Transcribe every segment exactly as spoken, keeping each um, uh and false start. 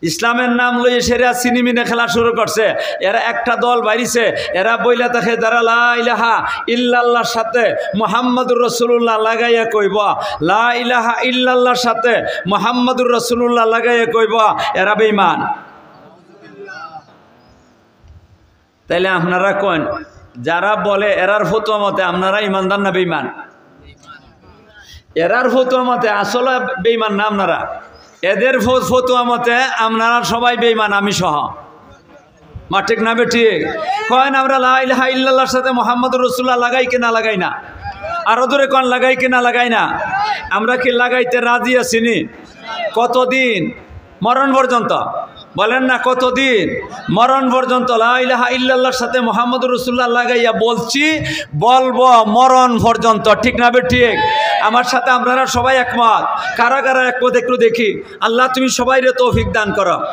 ইসলামের নাম লইয়া সেরা সিনেমিনে খেলা শুরু করছে। এরা একটা দল বাইরিছে, এরা বইলা থাকে, যারা লা ইলাহা ইল্লাল্লাহর সাথে মুহাম্মাদুর রাসূলুল্লাহ লাগাইয়া কইব, লা ইলাহা ইল্লাল্লাহর সাথে মুহাম্মাদুর রাসূলুল্লাহ লাগাইয়া কইব, এরা বেঈমান। তাইলে আপনারা কইন, যারা বলে এরার ফতোয়া মতে আপনারা ইমানদার না বেঈমান? এরার ফতোয়া মতে আসলে বেঈমান না আপনারা, এদের ফ-, ফতোয়া মতে আপনারা সবাই বেঈমান, আমি সহ। মা ঠিক না বেঠিক? কইন, আমরা লা ইলাহা ইল্লাল্লাহর সাথে মুহাম্মাদুর রাসূলুল্লাহ লাগাই কি না লাগাই না? আরো জোরে কইন, লাগাই কি না লাগাই না? আমরা কি লাগাইতে রাজি আছি নি? কতদিন? মরণ পর্যন্ত। বলেন না, কতদিন? মরণ পর্যন্ত। লা ইলাহা ইল্লাল্লাহর সাথে মুহাম্মাদুর রাসূলুল্লাহ লাগাইয়া বলছি, বলবো মরণ পর্যন্ত। ঠিক না বেঠিক? আমার সাথে আপনারা সবাই একমত? কারা কারা একমত একটু দেখি। আল্লাহ, তুমি সবাইরে তৌফিক দান করো।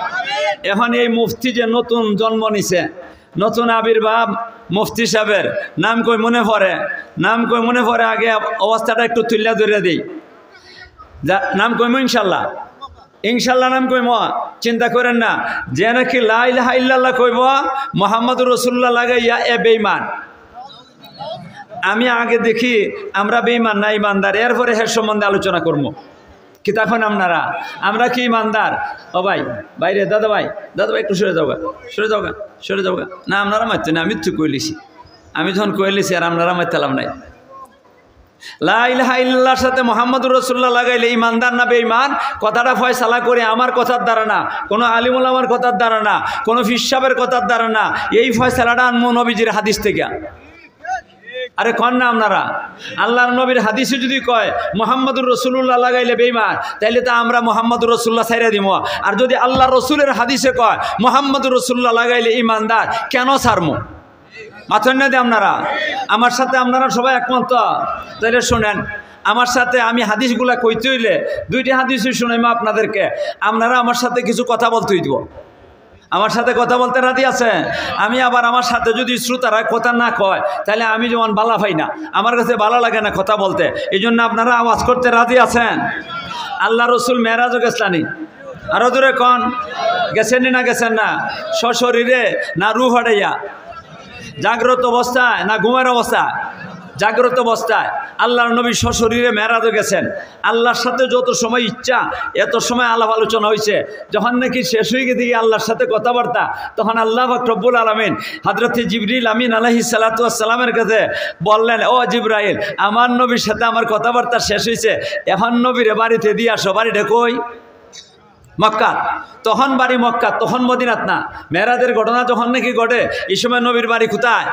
এখন এই মুফতি যে নতুন জন্ম নিছে, নতুন আবির্ভাব মুফতি সাহেবের, নাম কই মনে পড়ে, নাম কই মনে পড়ে, আগে অবস্থাটা একটু তুলিয়া ধরিয়া দেই। যা, নাম কইমু ইনশাল্লাহ, ইনশাল্লাহ নাম কইমু, চিন্তা করেন না। যে নাকি লা ইলাহা ইল্লাল্লাহ কইব, মুহাম্মাদুর রাসূলুল্লাহ লাগাইয়া এ বেঈমান। আমি আগে দেখি আমরা বেঈমান না ইমানদার, এরপরে হের সম্বন্ধে আলোচনা করমু। কিতা কইন আপনারা? আমরা কি ইমানদার? ও ভাই, বাইরে, দাদা ভাই, দাদা ভাই, একটু সরে যাওগা, সরে যাওগা, সরে যাওগা। না, আপনারা মাততে না, আমি তো কইলিছি, আমি যখন কইলিছি আর আপনারা মাততে লাভ নাই। লা ইলাহা ইল্লাল্লাহর সাথে মুহাম্মাদুর রাসূলুল্লাহ লাগাইলে ইমানদার না বেঈমান, কথাটা ফয়সালা করে আমার কথার দ্বারা না, কোনো আলিম ওলামার কথার দ্বারা না, কোনো পীর সাহেবের কথার দ্বারা না, এই ফয়সালাটা আনমু নবীজির হাদিস থেকে। আরে কইন না আপনারা, আল্লাহর নবীর হাদিসে যদি কয় মুহাম্মাদুর রাসূলুল্লাহ লাগাইলে বেঈমান, তাইলে তো আমরা মুহাম্মাদুর রাসূলুল্লাহ ছাইড়া দিমু। আর যদি আল্লাহর রসুলের হাদিসে কয় মুহাম্মাদুর রাসূলুল্লাহ লাগাইলে ইমানদার, কেন ছাড়মু? মাতইন না দি আপনারা, আমার সাথে আপনারা সবাই একমত তো? তাইলে শুনেন, আমার সাথে আমি হাদিসগুলা কইতে অইলে দুইটা হাদিসই শুনাইমু আপনাদেরকে, আপনারা আমার সাথে কিছু কথা বলতে অইব। আমার সাথে কথা বলতে রাজি আছেন? আমি আবার আমার সাথে যদি শ্রোতারা কথা না কয়, তাইলে আমি যেমন বালা পাই না, আমার কাছে বালা লাগে না কথা বলতে। এই জন্য আপনারা আওয়াজ করতে রাজি আছেন? আল্লাহ রসুল মেরাজও গেছলা নি? আরো জোরে কইন, গেছেন নি না গেছেন না? সশরীরে না রুহ ফাটাইয়া? জাগ্রত অবস্থায় না ঘুমের অবস্থায়? জাগ্রত অবস্থায়। আল্লাহর নবী সশরীরে মেরাজও গেছেন। আল্লাহর সাথে যত সময় ইচ্ছা, এত সময় আলাপ আলোচনা হইছে। যখন নাকি শেষ হয়ে গেছে গিয়ে আল্লাহর সাথে কথাবার্তা, তখন আল্লাহ পাক রব্বুল আলামিন হযরতে জিবরিল আমিন আলাইহিস সালাতু ওয়াস সালামের কাছে বললেন, "ও জিব্রাইল, আমার নবীর সাথে আমার কথাবার্তা শেষ হইছে, এখন নবীরে বাড়িতে দিয়া আসো।" বাড়িটা কই? মক্কা। তখন বাড়ি মক্কা, তখন মদিনাত না। মেরাজের ঘটনা যখন নাকি ঘটে, এই সময় নবীর বাড়ি কোথায়?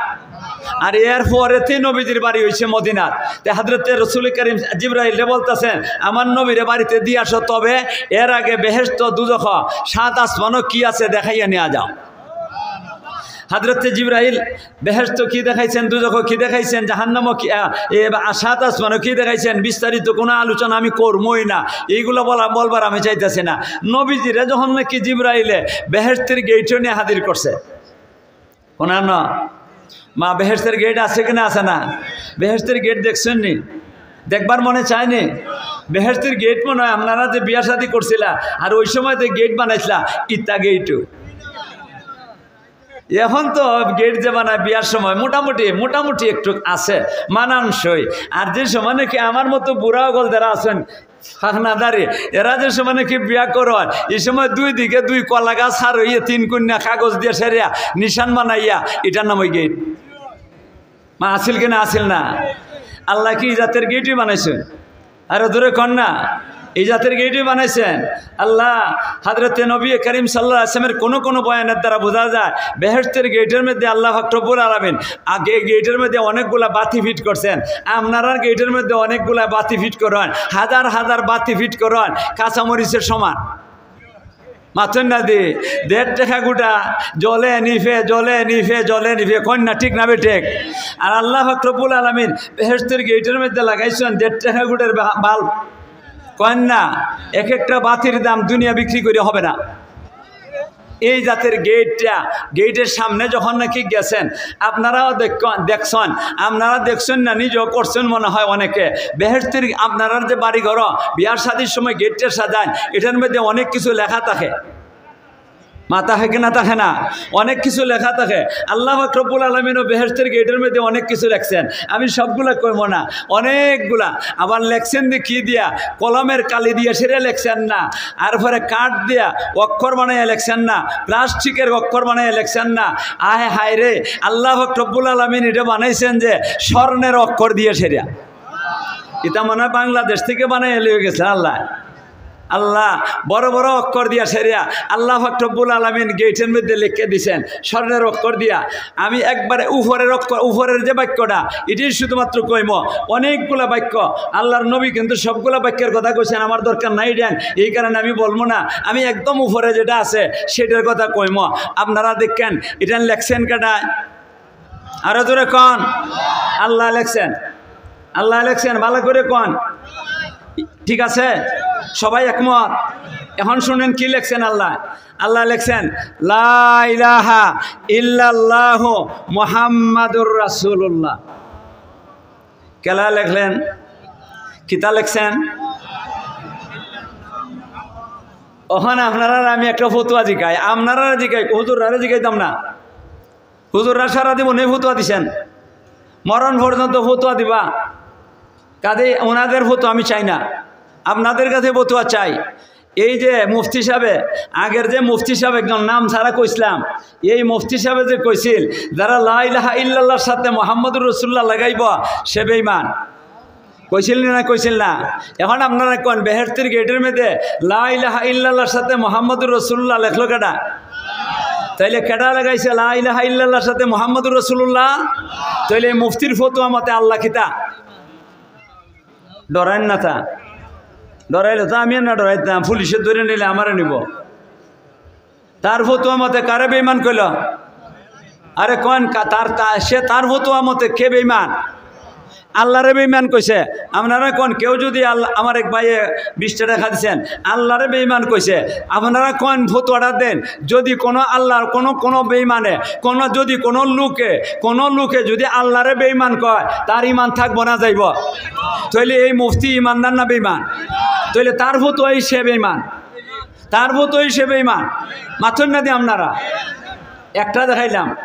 আর এর পরেতেই নবীজির বাড়ি হইছে মদিনাত। তে হযরতে রসুল করিম জিব্রাইলরে বলতেছেন, "আমার নবীরে বাড়িতে দিয়ে আসো, তবে এর আগে বেহেশত, দুজখ, সাত আসমানও কি আছে দেখাইয়া নিয়ে যাও।" হযরতে জিব্রাইল বেহেশত কি দেখাইছেন, দুজখ কি দেখাইছেন, জাহান্নামও কি, আ, এ, বা সাত আসমানও কি দেখাইছেন, বিস্তারিত কোনো আলোচনা আমি করমই না। এইগুলা বলা, বলবার আমি চাইতেছি না। নবীজিরে যখন নাকি জিব্রাইলে বেহেশতের গেইটও নিয়ে হাজির করছে, ওনার না, মা, বেহেশতের গেইট আছে কি না, আছে না? বেহেশতের গেইট দেখছেন নি? দেখবার মনে চায় নি? বেহেশতের গেইট মনে হয় আপনারা যে বিয়া শাদী করছিলা আর ওই সময় যে গেইট বানাইছিলা, ইতা গেইটও। এখন তো গেইট যে বানায় বিয়ার সময় মোটামুটি, মোটামুটি একটু আছে, মানানসই। আর যে সময় নাকি আমার মতো বুড়া অকল যারা আছেন, ফাখনাদারি, এরা যে সময় নাকি বিয়া করইন, এই সময় দুই দিকে দুই কলা গাছ হার হইয়া তিন কন্যা কাগজ দিয়া সেরিয়া নিশান বানাইয়া, এটার নাম ওই গেইট। মা, আছিল কি না, আছিল না? আল্লাহ কি এই জাতের গেইটই বানাইছেন? আরো জোরে কইন না, এই জাতের গেইটই বানাইছেন আল্লাহ। হযরতে নবী করিম সাল্লাল্লাহু আলাইহি ওয়াসাল্লামের কোনো কোনো বয়ানের দ্বারা বোঝা যায়, বেহেশতের গেইটের মধ্যে আল্লাহ পাক রব্বুল আলামিন আগে গেইটের মধ্যে অনেকগুলা বাতি ফিট করছেন। আপনারার গেইটের মধ্যে অনেকগুলা বাতি ফিট করইন, হাজার হাজার বাতি ফিট করইন, কাঁচামরিচের সমান। মাতইন না দি, দেড় টেকা গুটা জ্বলে নিভে, জ্বলে নিভে, জ্বলে নিভে, কইন না, ঠিক না বেঠিক? আর আল্লাহ পাক রব্বুল আলামিন বেহেশতের গেইটের মধ্যে লাগাইছেন দেড় টেকা গুটের বা-, বাল্ব, কইন না? এক একটা বাতির দাম দুনিয়া বিক্রি করে হবে না। এই জাতের গেইটটা, গেইটের সামনে যখন নাকি গেছেন, আপনারাও দেখ-, দেখছেন, আপনারা দেখছেন না, নিজেও করছেন মনে হয় অনেকে। বেহেশতের আপনারার যে বাড়ি ঘর, বিয়ার শাদীর সময় গেইটটা সাজান, এটার মধ্যে অনেক কিছু লেখা থাকে। মাথা থাকে না, থাকে না? অনেক কিছু লেখা থাকে। আল্লাহ পাক রব্বুল আলামিনও বেহেশতের গেটের মধ্যে অনেক কিছু লেখছেন, আমি সবগুলা কইব না, অনেকগুলা। আবার লেখছেন দি কি দিয়া? কলমের কালি দিয়া সেটা লেখছেন না, আর পরে কাঠ দিয়া অক্ষর বানাইয়া লেখছেন না, প্লাস্টিকের অক্ষর বানাইয়া লেখছেন না। আহে হায় রে, আল্লাহ পাক রব্বুল আলামিন এটা বানাইছেন যে স্বর্ণের অক্ষর দিয়ে সেটা। এটা মনে হয় বাংলাদেশ থেকে বানাইয়া লিয়ে গেছেন আল্লাহ। আল্লাহ বড় বড় অক্ষর দিয়া সেরিয়া আল্লাহ পাক রব্বুল আলামিন গেটের মধ্যে লিখে দিছেন স্বর্ণের অক্ষর দিয়া। আমি একবারে উপরের অক্ষর, উপরের যে বাক্যটা, এটাই শুধুমাত্র কইম। অনেকগুলা বাক্য আল্লাহর নবী কিন্তু সবগুলা বাক্যের কথা কইছেন, আমার দরকার নাই এটা, এই কারণে আমি বলবো না। আমি একদম উপরে যেটা আছে সেটার কথা কইম। আপনারা দেখেন, এটা লেখছেন কেডা? আরো জোরে কন। আল্লাহ লেখছেন, আল্লাহ লেখছেন, ভালো করে কন। ঠিক আছে, সবাই একমত? এখন শুনেন কি লেখছেন আল্লাহ। আল্লাহ লেখছেন, "লা ইলাহা ইল্লাল্লাহু মুহাম্মাদুর রাসূলুল্লাহ।" কেলা লেখলেন? কিতা লেখছেন? ওখানে আপনারা আমি একটা ফতুয়া জিকাই, আপনারা জিকাই, হুজুররা জিকাইতাম না। হুজুররা সারা জীবনে ফতুয়া দিছেন, মরণ পর্যন্ত ফতুয়া দিবা। কাজেই ওনাদের ফতুয়া আমি চাই না, আপনাদের কাছে ফতুয়া চাই। এই যে মুফতি সাহেবে, আগের যে মুফতি সাহেব, একজন নাম ছাড়া কইছিলাম, এই মুফতি সাহেবে যে কইছিল, যারা লা ইলাহা ইল্লাল্লাহর সাথে মোহাম্মদুর রসুল্লাহ লাগাইব, সে বেঈমান। কইছিল না, কইছিল না? এখন আপনারা কন, বেহেশতের গেটের মধ্যে লা ইলাহা ইল্লাল্লাহর সাথে মোহাম্মদুর রসুল্লাহ লেখলো কেডা? তাইলে কেডা লাগাইছে লা ইলাহা ইল্লাল্লাহর সাথে মোহাম্মদুর রসুল্লাহ? তাইলে এই মুফতির ফতুয়া মতে আল্লাহ কিতা? ডরাইন না তা? ডরাইলে তো আমি আর না ডরাইতাম, পুলিশে ধরে নিলে আমারে নিব। তার ফতুয়া মতে কারে বেঈমান কইল? আরে কন কা-, তার, তা-, সে তার ফতুয়া মতে কে বেঈমান? আল্লাহরে বেঈমান কইছে। আপনারা কন, কেউ যদি আল্লাহ, আমার এক ভাইয়ে বিশটা টাকা দিছেন, আল্লাহরে বেঈমান কইছে, আপনারা কন ফতুয়াটা দেন, যদি কোনো আল্লাহর কোনো, কোনো বেঈমানে, কোনো, যদি কোনো লোকে, কোনো লোকে যদি আল্লাহরে বেঈমান কয়, তার ইমান থাকবো না যাইব? তাইলে এই মুফতি ইমানদার না বেঈমান? তাইলে তার ফতুয়াই সে বেঈমান। তার ফতুয়াই সে বেঈমান। মাতইন না দি আপনারা। একটা দেখাইলাম,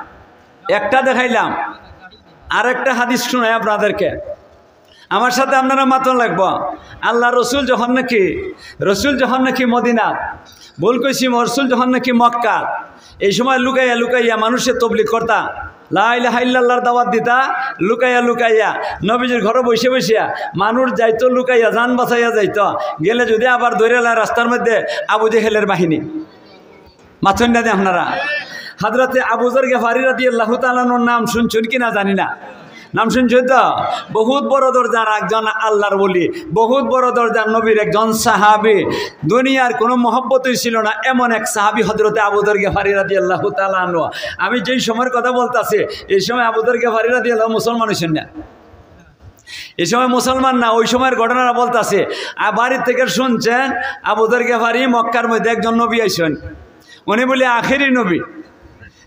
একটা দেখাইলাম। আর একটা হাদিস শুনাই আপনাদেরকে, আমার সাথে আপনারা মাতন লাগবো। আল্লাহ রসুল যখন নাকি, রসুল যখন নাকি মদিনা, ভুল কইছি, রসুল যখন নাকি মক্কা, এই সময় লুকাইয়া লুকাইয়া মানুষে তবলিগ করতা, লা ইলাহা ইল্লাল্লাহর দাওয়াত দিতা, লুকাইয়া লুকাইয়া নবীজির ঘরো বইসা বইসা মানুষ যাইতো লুকাইয়া, জান বাঁচাইয়া যাইতো, গেলে যদি আবার ধরে লায় রাস্তার মধ্যে আবু জেহেলের বাহিনী। মাতইন না দি আপনারা। হযরতে আবু যর গিফারি রাদিয়াল্লাহু তাআলা আনহুর নাম শুনছইন কি না জানি না, নাম শুনছইন তো? বহুত বড় দরজার একজন আল্লাহর ওলি, বহুত বড় দরজার নবীর একজন সাহাবী। দুনিয়ার কোনো মহব্বতই ছিল না এমন এক সাহাবী হযরতে আবু যর গিফারি রাদিয়াল্লাহু তাআলা আনহু। আমি যেই সময়ের কথা বলতাছি, এই সময় আবু যর গিফারি রাদিয়াল্লাহু মুসলমান অইছইন না, এই সময় মুসলমান না, ওই সময়ের ঘটনাটা বলতাছি। আর বাড়ির থেকে শুনছেন আবু যর গিফারি মক্কার মধ্যে একজন নবী আইছইন, উনি বলে আখেরি নবী।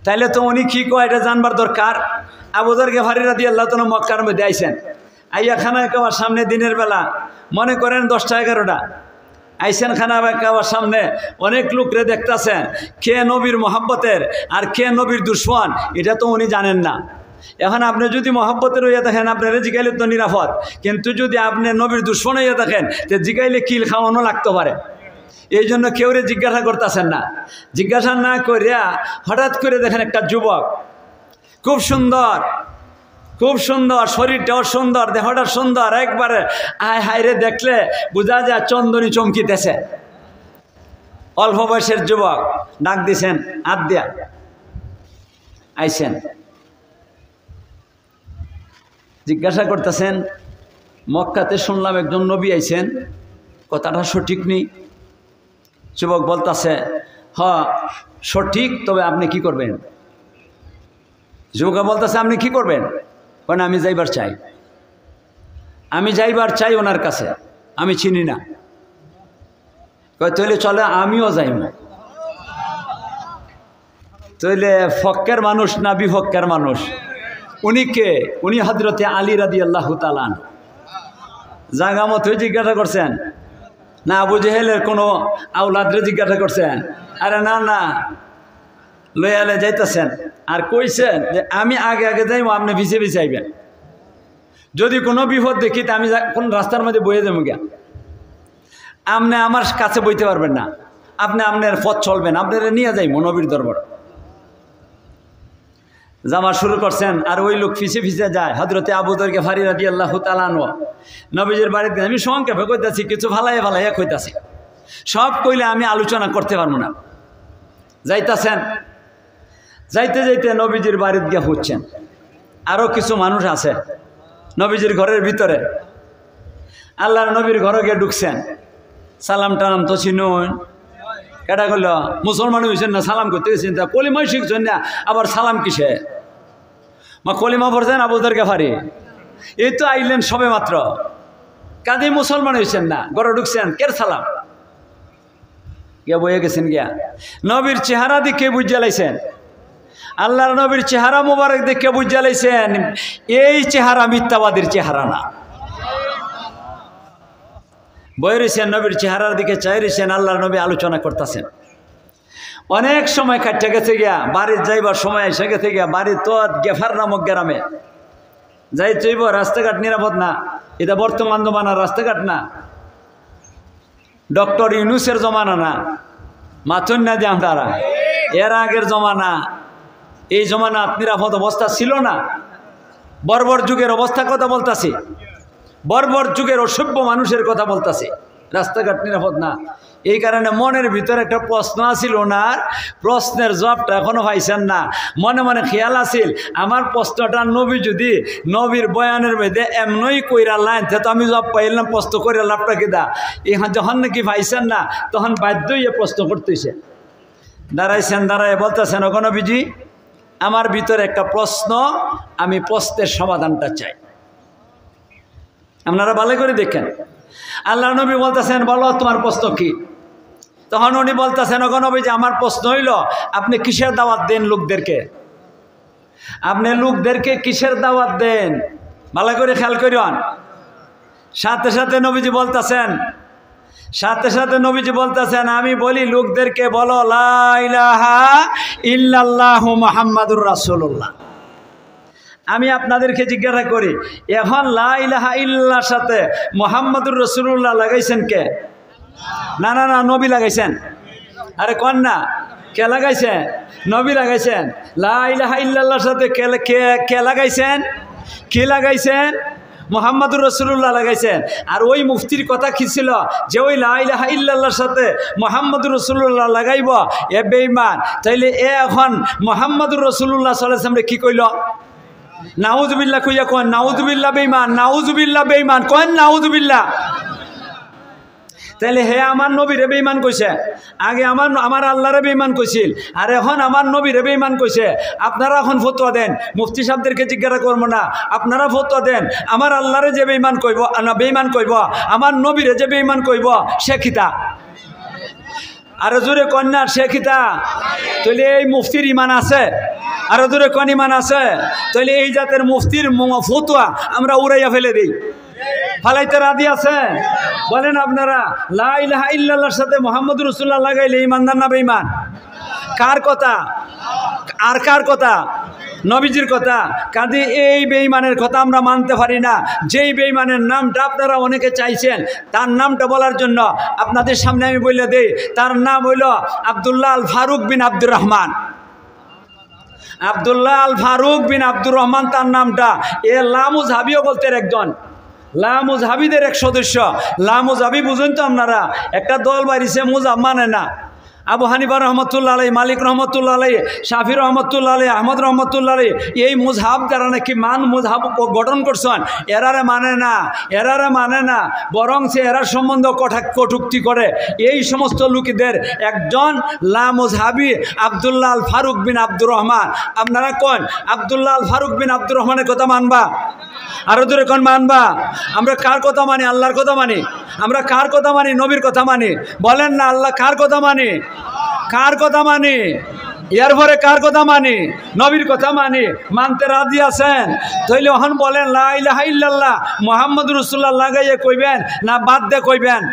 তাইলে তো উনি কি কয় এটা জানবার দরকার। আবু যর গিফারি রাদিয়াল্লাহু তাআলা মক্কার মধ্যে আইছেন, আইয়া খানা কাবার সামনে দিনের বেলা, মনে করেন দশটা এগারোটা, আইছেন খানা কাবার সামনে, অনেক লোকরে দেখতাছেন, কে নবীর মহব্বতের আর কে নবীর দুশমন, এটা তো উনি জানেন না। এখন আপনি যদি মহব্বতের হইয়া থাকেন, আপনারে জিগাইলে তো নিরাপদ, কিন্তু যদি আপনি নবীর দুশমন হইয়া থাকেন, তে জিগাইলে কিল খাওয়ানো লাগতে পারে। এই জন্য কেউরে জিজ্ঞাসা করতাছেন না। জিজ্ঞাসা না করিয়া হঠাৎ করে দেখেন একটা যুবক, খুব সুন্দর, খুব সুন্দর, শরীরটাও সুন্দর, দেহটা সুন্দর, একবারে আয় হায় রে, দেখলে বুঝা যায় চন্দনী চমকিতেছে। অল্প বয়সের যুবক, ডাক দিছেন, হাত দিয়া আইছেন। জিজ্ঞাসা করতেছেন, "মক্কাতে শুনলাম একজন নবী আইছেন, কথাটা সঠিক নি?" যুবক বলতাছে, "হ, সঠিক, তবে আপনি কি করবেন?" যুবক বলতাছে, "আপনি কি করবেন?" কয়, "আমি যাইবার চাই, আমি যাইবার চাই ওনার কাছে, আমি চিনি না।" কয়, "তাইলে চলো, আমিও যাইমু।" তাইলে পক্ষের মানুষ না বিপক্ষের মানুষ? উনি কে? উনি হযরতে আলী রাদিয়াল্লাহু তাআলা আনহু। জাগা মতোই জিজ্ঞাসা করছেন, না আবু জেহেলের কোনো আওলাদরে জিজ্ঞাসা করছেন? আরে না, না, লইয়া লইয়া যাইতাছেন, আর কইছেন যে, "আমি আগে আগে যাইমু, আপনে পিছে পিছে আইবেন। যদি কোনো বিপদ দেখি, তে আমি যা-, কোন রাস্তার মধ্যে বইয়া যাইমু গিয়া। আপনে আমার কাছে বইতে পারবেন না, আপনে আপনার পথ চলবেন, আপনারে নিয়া যাইমু নবীর দরবার।" যাওয়া শুরু করছেন, আর ওই লোক পিছে পিছে যায়। হযরতে আবু যর গিফারি রাদিয়াল্লাহু তাআলা আনহু নবীজির বাড়িত গেছেন। আমি সংক্ষেপে কইতাছি, কিছু ফালাইয়া ফালাইয়া কইতাছি, সব কইলে আমি আলোচনা করতে পারবো না। যাইতাছেন, যাইতে যাইতে নবীজির বাড়িত গিয়া পৌঁছছেন। আরো কিছু মানুষ আছে নবীজির ঘরের ভিতরে। আল্লাহর নবীর ঘরে গিয়া ঢুকছেন, সালাম টালাম তো চিনইন। কেডা কইল? মুসলমান অইছেন না, সালাম করতে গেছেন, তা কলিমা শিখছেন না, আবার সালাম কিসে? মা কলিমা পড়ছেন আবু যর গিফারি, এই তো আইলেন সবে মাত্র, কাজেই মুসলমান অইছেন না, ঘরে ঢুকছেন, কের সালাম? গিয়া বইয়া গেছেন গিয়া। নবীর চেহারা দেখে বুঝিয়া লাইছেন, আল্লাহর নবীর চেহারা মোবারক দেখে বুঝিয়া লাইছেন, এই চেহারা মিথ্যাবাদীর চেহারা না। বই রইছেন, নবীর চেহারার দিকে চাই রইছেন, আল্লাহর নবী আলোচনা করতাছেন। অনেক সময় কাটিয়া গেছে গিয়া, বাড়িত যাইবার সময় এসে গেছে গিয়া, বাড়িত তো গেফার নামক গ্রামে। যাইতে অইবো, রাস্তাঘাট নিরাপদ না। এটা বর্তমান জমানার রাস্তাঘাট না, ডক্টর ইউনূসের জমানা না, মাতইন না যে আপনারা, এর আগের জমানা, এই জমানাত নিরাপদ অবস্থা ছিল না। বর্বর যুগের অবস্থা কথা বলতাছি, বর্বর যুগের অসভ্য মানুষের কথা বলতাছি। রাস্তাঘাট নিরাপদ না, এই কারণে মনের ভিতরে একটা প্রশ্ন আছিল ওনার, প্রশ্নের জবাবটা এখনো পাইছেন না। মনে মনে খেয়াল আছিল, আমার প্রশ্নটা নবী যদি নবীর বয়ানের মধ্যে এমনই কইরা লাইন, তে তো আমি জবাব পাইলাম, প্রশ্ন কইরা লাভটা কিতা? এখন যখন নাকি পাইছেন না, তখন বাধ্য অইয়া প্রশ্ন করতে অইছে। দাঁড়াইছেন, দাঁড়াইয়া বলতেছেন, "ওগো নবীজি, আমার ভিতরে একটা প্রশ্ন, আমি প্রশ্নের সমাধানটা চাই।" আপনারা ভালো করে দেখেন, আল্লাহর নবী বলতেছেন, "বলো, তোমার প্রশ্ন কি?" তখন উনি বলতেছেন, "ওগো নবীজি, আমার প্রশ্ন অইল, আপনি কিসের দাওয়াত দেন লোকদেরকে? আপনি লোকদেরকে কিসের দাওয়াত দেন?" ভালো করে খেয়াল করিয়ন। সাথে সাথে নবীজি বলতেছেন, সাথে সাথে নবীজি বলতেছেন, "আমি বলি লোকদেরকে, বলো, লা ইলাহা ইল্লাল্লাহু মুহাম্মাদুর রাসূলুল্লাহ।" আমি আপনাদেরকে জিজ্ঞাসা করি, এখন লা ইলাহা ইল্লাল্লাহর সাথে মুহাম্মাদুর রাসূলুল্লাহ লাগাইছেন কে? না, না, না, নবী লাগাইছেন। আরে কন না, কে লাগাইছেন? নবী লাগাইছেন। লা ইলাহা ইল্লাল্লাহর সাথে কে, কে, কে লাগাইছেন? কি লাগাইছেন? মুহাম্মাদুর রাসূলুল্লাহ লাগাইছেন। আর ওই মুফতির কথা কি ছিল? যে ওই লা ইলাহা ইল্লাল্লাহর সাথে মুহাম্মাদুর রাসূলুল্লাহ লাগাইবো, এ বেঈমান। তাইলে এ এখন মুহাম্মাদুর রাসূলুল্লাহ সাল্লাল্লাহু আলাইহি ওয়াসাল্লামরে কি কইল? নাউজুবিল্লাহ কইয়া কন, "নাউজুবিল্লাহ বেঈমান, নাউজুবিল্লাহ বেঈমান", কন, "নাউজুবিল্লাহ।" তাইলে হে আমার নবীরে বেঈমান কইছে, আগে আমার, আমার আল্লাহরে বেঈমান কইছিল, আর এখন আমার নবীরে বেঈমান কইছে। আপনারা এখন ফতোয়া দেন, মুফতি সাহেবদেরকে জিজ্ঞাসা করবো না, আপনারা ফতোয়া দেন। আমার আল্লাহরে যে বেঈমান কইবো, না, বেঈমান কইবো, আমার নবীরে যে বেঈমান কইবো, সে কিতা? আরো জোরে কন না, সে কিতা? তাইলে এই মুফতির ইমান আছে? আরো জোরে কন, ইমান আছে? তাইলে এই জাতের মুফতির ম-, ফতোয়া আমরা উড়াইয়া ফেলে দেই। ফালাইতে রাজি আছেন? বলেন আপনারা, লা ইলাহা ইল্লাল্লাহর সাথে মুহাম্মাদুর রাসূলুল্লাহ লাগাইলে ইমানদার না বেঈমান? কার কথা? আর কার কথা? নবীজির কথা। কাজেই এই বেঈমানের কথা আমরা মানতে পারি না। যেই বেঈমানের নামটা আপনারা অনেকে চাইছেন, তার নামটা বলার জন্য আপনাদের সামনে আমি বলে দেই, তার নাম হইল আব্দুল্লাহ আল ফারুক বিন আব্দুর রহমান। আব্দুল্লাহ আল ফারুক বিন আব্দুর রহমান তার নামটা। এ লামুজহাবিও বলতে একজন, লামুজহাবিদের এক সদস্য। লামুজহাবি বুঝেন তো আপনারা, একটা দল বাড়িছে মুজহাব মানে না। আবু হানিফা রহমতুল্লাহ আলাই, মালিক রহমতুল্লাহ আলাই, শাফি রহমতুল্লাহ আলাই, আহমদ রহমতুল্লাহ আলাই, এই মুজহাব যারা নাকি মান মুজহাব গ-, গঠন করছেন, এরারে মানে না, এরারে মানে না, বরং সে এরার সম্বন্ধে কঠা-, কটূক্তি করে। এই সমস্ত লোকদের একজন লামুজহাবি আব্দুল্লাহ আল ফারুক বিন আব্দুর রহমান। আপনারা কন, আব্দুল্লাহ আল ফারুক বিন আব্দুর রহমানের কথা মানবা? আরো জোরে কন, মানবা? আমরা কার কথা মানি? আল্লাহর কথা মানি। আমরা কার কথা মানি? নবীর কথা মানি। বলেন না, আল্লাহ কার কথা মানি? কার কথা মানি? এরপরে কার কথা মানি? নবীর কথা মানি। মানতে রাজি আছেন? তাইলে এখন বলেন, লা ইলাহা ইল্লাল্লাহ মুহাম্মাদুর রাসূলুল্লাহ লাগাইয়া কইবেন না বাদ দে কইবেন?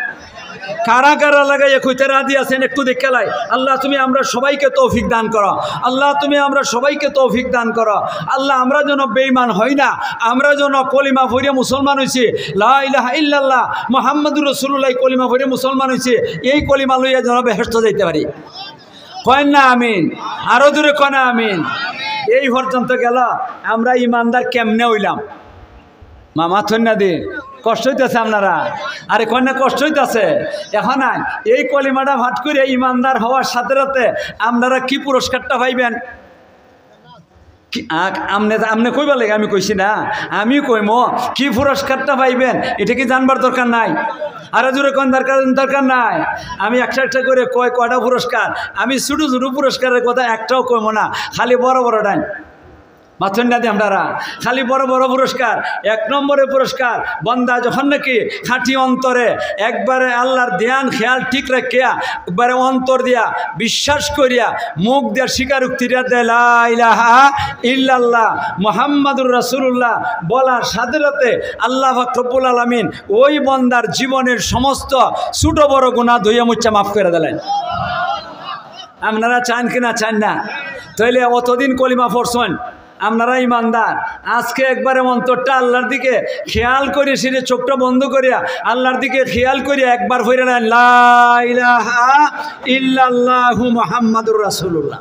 কারা কারা লাগাইয়া কইতে রাজি আছেন একটু দেখে লাই। আল্লাহ, তুমি আমরা সবাইকে তৌফিক দান করো। আল্লাহ, তুমি আমরা সবাইকে তৌফিক দান করো। আল্লাহ, আমরা যেন বেঈমান হই না, আমরা যেন কলিমা পড়িয়া মুসলমান হইছি, লা ইলাহা ইল্লাল্লাহ মুহাম্মাদুর রাসূলুল্লাহ, এই কলিমা পড়িয়া মুসলমান হইছি, এই কলিমা লইয়া যেন বেহেশত যাইতে পারি। কইন না আমিন। আরো জোরে কইন আমিন। এই পর্যন্ত গেল, আমরা ইমানদার কেমনে হইলাম? মামা থন্যা দি, কষ্ট হইতেছে আপনারা? আরে কইন না, কষ্ট হইতেছে। এখন আইন, এই কলিমাটা পাঠ করে ইমানদার হওয়ার সাথে সাথে আপনারা কি পুরস্কারটা পাইবেন? কি, আ-, আমনে, আমনে কইবার লাগে আমি কইছি না, আমি কইমু কি পুরস্কারটা পাইবেন, এটা কি জানবার দরকার নাই? আরো জোরে কইন, দরকার, দরকার নাই। আমি একটা একটা করে কয় কয়টা পুরস্কার, আমি ছোট ছোট পুরস্কারের কথা একটাও কইমু না, খালি বড় বড় ডাইন। মাথুন না দি আপনারা, খালি বড় বড় পুরস্কার। এক নম্বরে পুরস্কার, বন্দা যখন নাকি খাঁটি অন্তরে একবারে আল্লাহর ধ্যান খেয়াল ঠিক রাখিয়া, একবারে অন্তর দিয়া বিশ্বাস করিয়া, মুখ দিয়া স্বীকারোক্তি দিয়া দেয়, "লা ইলাহা ইল্লাল্লাহ মুহাম্মাদুর রাসূলুল্লাহ" বলার সাথে সাথে আল্লাহ পাক রব্বুল আলামিন ওই বন্দার জীবনের সমস্ত ছোট বড় গুনাহ ধুইয়া মুচ্ছা মাফ করে দিলেন। আপনারা চান কি না চান না? তাইলে অতদিন কলিমা পড়ছেন, আপনারা ইমানদার, আজকে একবারে অন্তরটা আল্লাহর দিকে খেয়াল করে, সেটা চোখটা বন্ধ করিয়া আল্লাহর দিকে খেয়াল করিয়া একবার পড়ে নেন, "লা ইলাহা ইল্লাল্লাহু মুহাম্মাদুর রাসূলুল্লাহ।"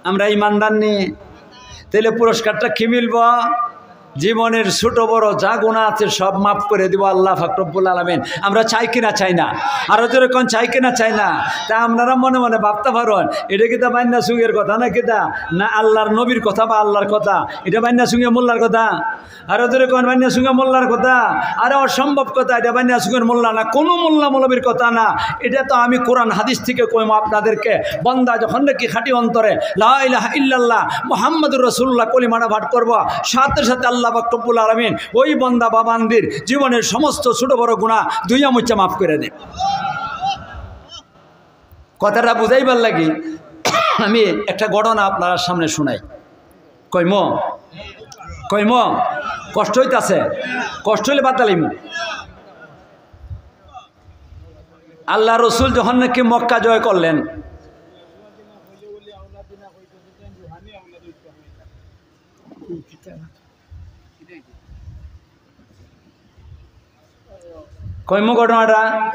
আমরা ইমানদার নি? তাইলে পুরস্কারটা কি মিলবো? জীবনের ছোট বড় যা গুনাহ আছে সব মাফ করে দিব আল্লাহ পাক রব্বুল আলামিন। আমরা চাই কি না চাই না? আরো জোরে কইন, চাই কি না চাই না? তা আপনারা মনে মনে ভাবতে পারেন, এটা কিতা বান্না সুঙ্গের কথা না কিতা? না আল্লাহর নবীর কথা বা আল্লাহর কথা? এটা বান্না সুঙ্গে মোল্লার কথা? আরো জোরে কইন, বান্না সুঙ্গে মোল্লার কথা? আরে অসম্ভব কথা, এটা বান্না সুঙ্গের মোল্লা না, কোনো মোল্লা মৌলবীর কথা না। এটা তো আমি কোরআন হাদিস থেকে কইমু আপনাদেরকে। বন্দা যখন নাকি খাঁটি অন্তরে লা ইলাহা ইল্লাল্লাহ মুহাম্মাদুর রাসূলুল্লাহ কলিমাটা পাঠ করবো, সাথে সাথে আল্লাহ পাক রব্বুল আলামিন ওই বন্দা বা বান্দির জীবনের সমস্ত ছোট বড় গুনাহ ধুইয়া মুচ্ছা মাফ করে দেন। কথাটা বুঝাইবার লাগি আমি একটা ঘটনা আপনার সামনে শুনাই। কইমু? কইমু? কষ্ট হইতাছে? কষ্ট হইলে বাদ দিলাইমু। আল্লাহ রসুল যখন নাকি মক্কা জয় করলেন, কইমু ঘটনাটা?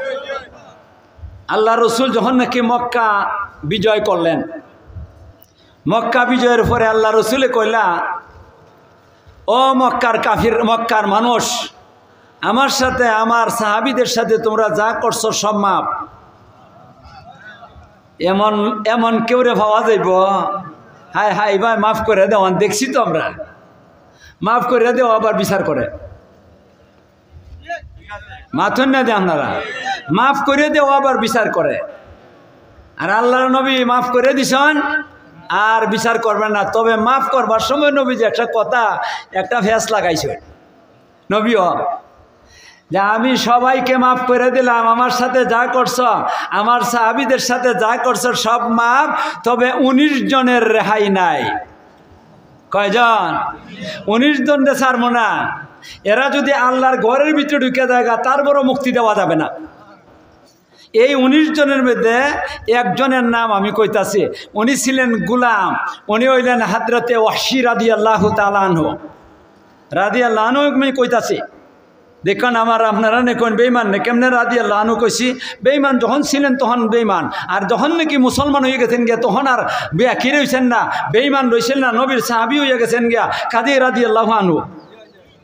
আল্লাহ রসুল যখন নাকি মক্কা বিজয় করলেন, মক্কা বিজয়ের পরে আল্লাহ রসুলে কইলা, "ও মক্কার কাফির, মক্কার মানুষ, আমার সাথে, আমার সাহাবীদের সাথে তোমরা যা করছো সব মাফ।" এমন, এমন কেউরে পাওয়া যাইব? হায় হায়, ভাই মাফ করে দেওয়ান, দেখছি তো আমরা। মাফ করে দেওয়া আবার বিচার করে। মাথুন না দি আপনারা, মাফ করে দেওয়া আবার বিচার করে। আর আল্লাহর নবী মাফ করে দিছেন, আর বিচার করবেন না। তবে মাফ করবার সময় নবী যে একটা কথা, একটা ফেস লাগাইছে নবীও, যে "আমি সবাইকে মাফ করে দিলাম, আমার সাথে যা করছো, আমার সাহাবীদের সাথে যা করছো সব মাফ, তবে উনিশ জনের রেহাই নাই।" কয়জন? উনিশ জনরে ছাড়মু না। এরা যদি আল্লাহর ঘরের ভিতরে ঢুকে যায়, তারপরও মুক্তি দেওয়া যাবে না। এই উনিশ জনের মধ্যে একজনের নাম আমি কইতাছি, উনি ছিলেন গুলাম, উনি হইলেন হযরতে ওয়াহশী রাদিয়াল্লাহু তাআলা আনহু, রাদিয়াল্লাহু আনহু আমি কইতাছি। দেখুন, আমার আপনারা নে কোন বেইমান নে, কেমনে রাদিয়াল্লাহু আনহু কইছি? বেইমান যখন ছিলেন তখন বেইমান, আর যখন নাকি মুসলমান হয়ে গেছেন গিয়া তখন আর বেয়াকির হইছেন না, বেইমান রইছেন না, নবীর সাহাবী হয়ে গেছেন গিয়া কাজী রাদিয়াল্লাহু আনহু।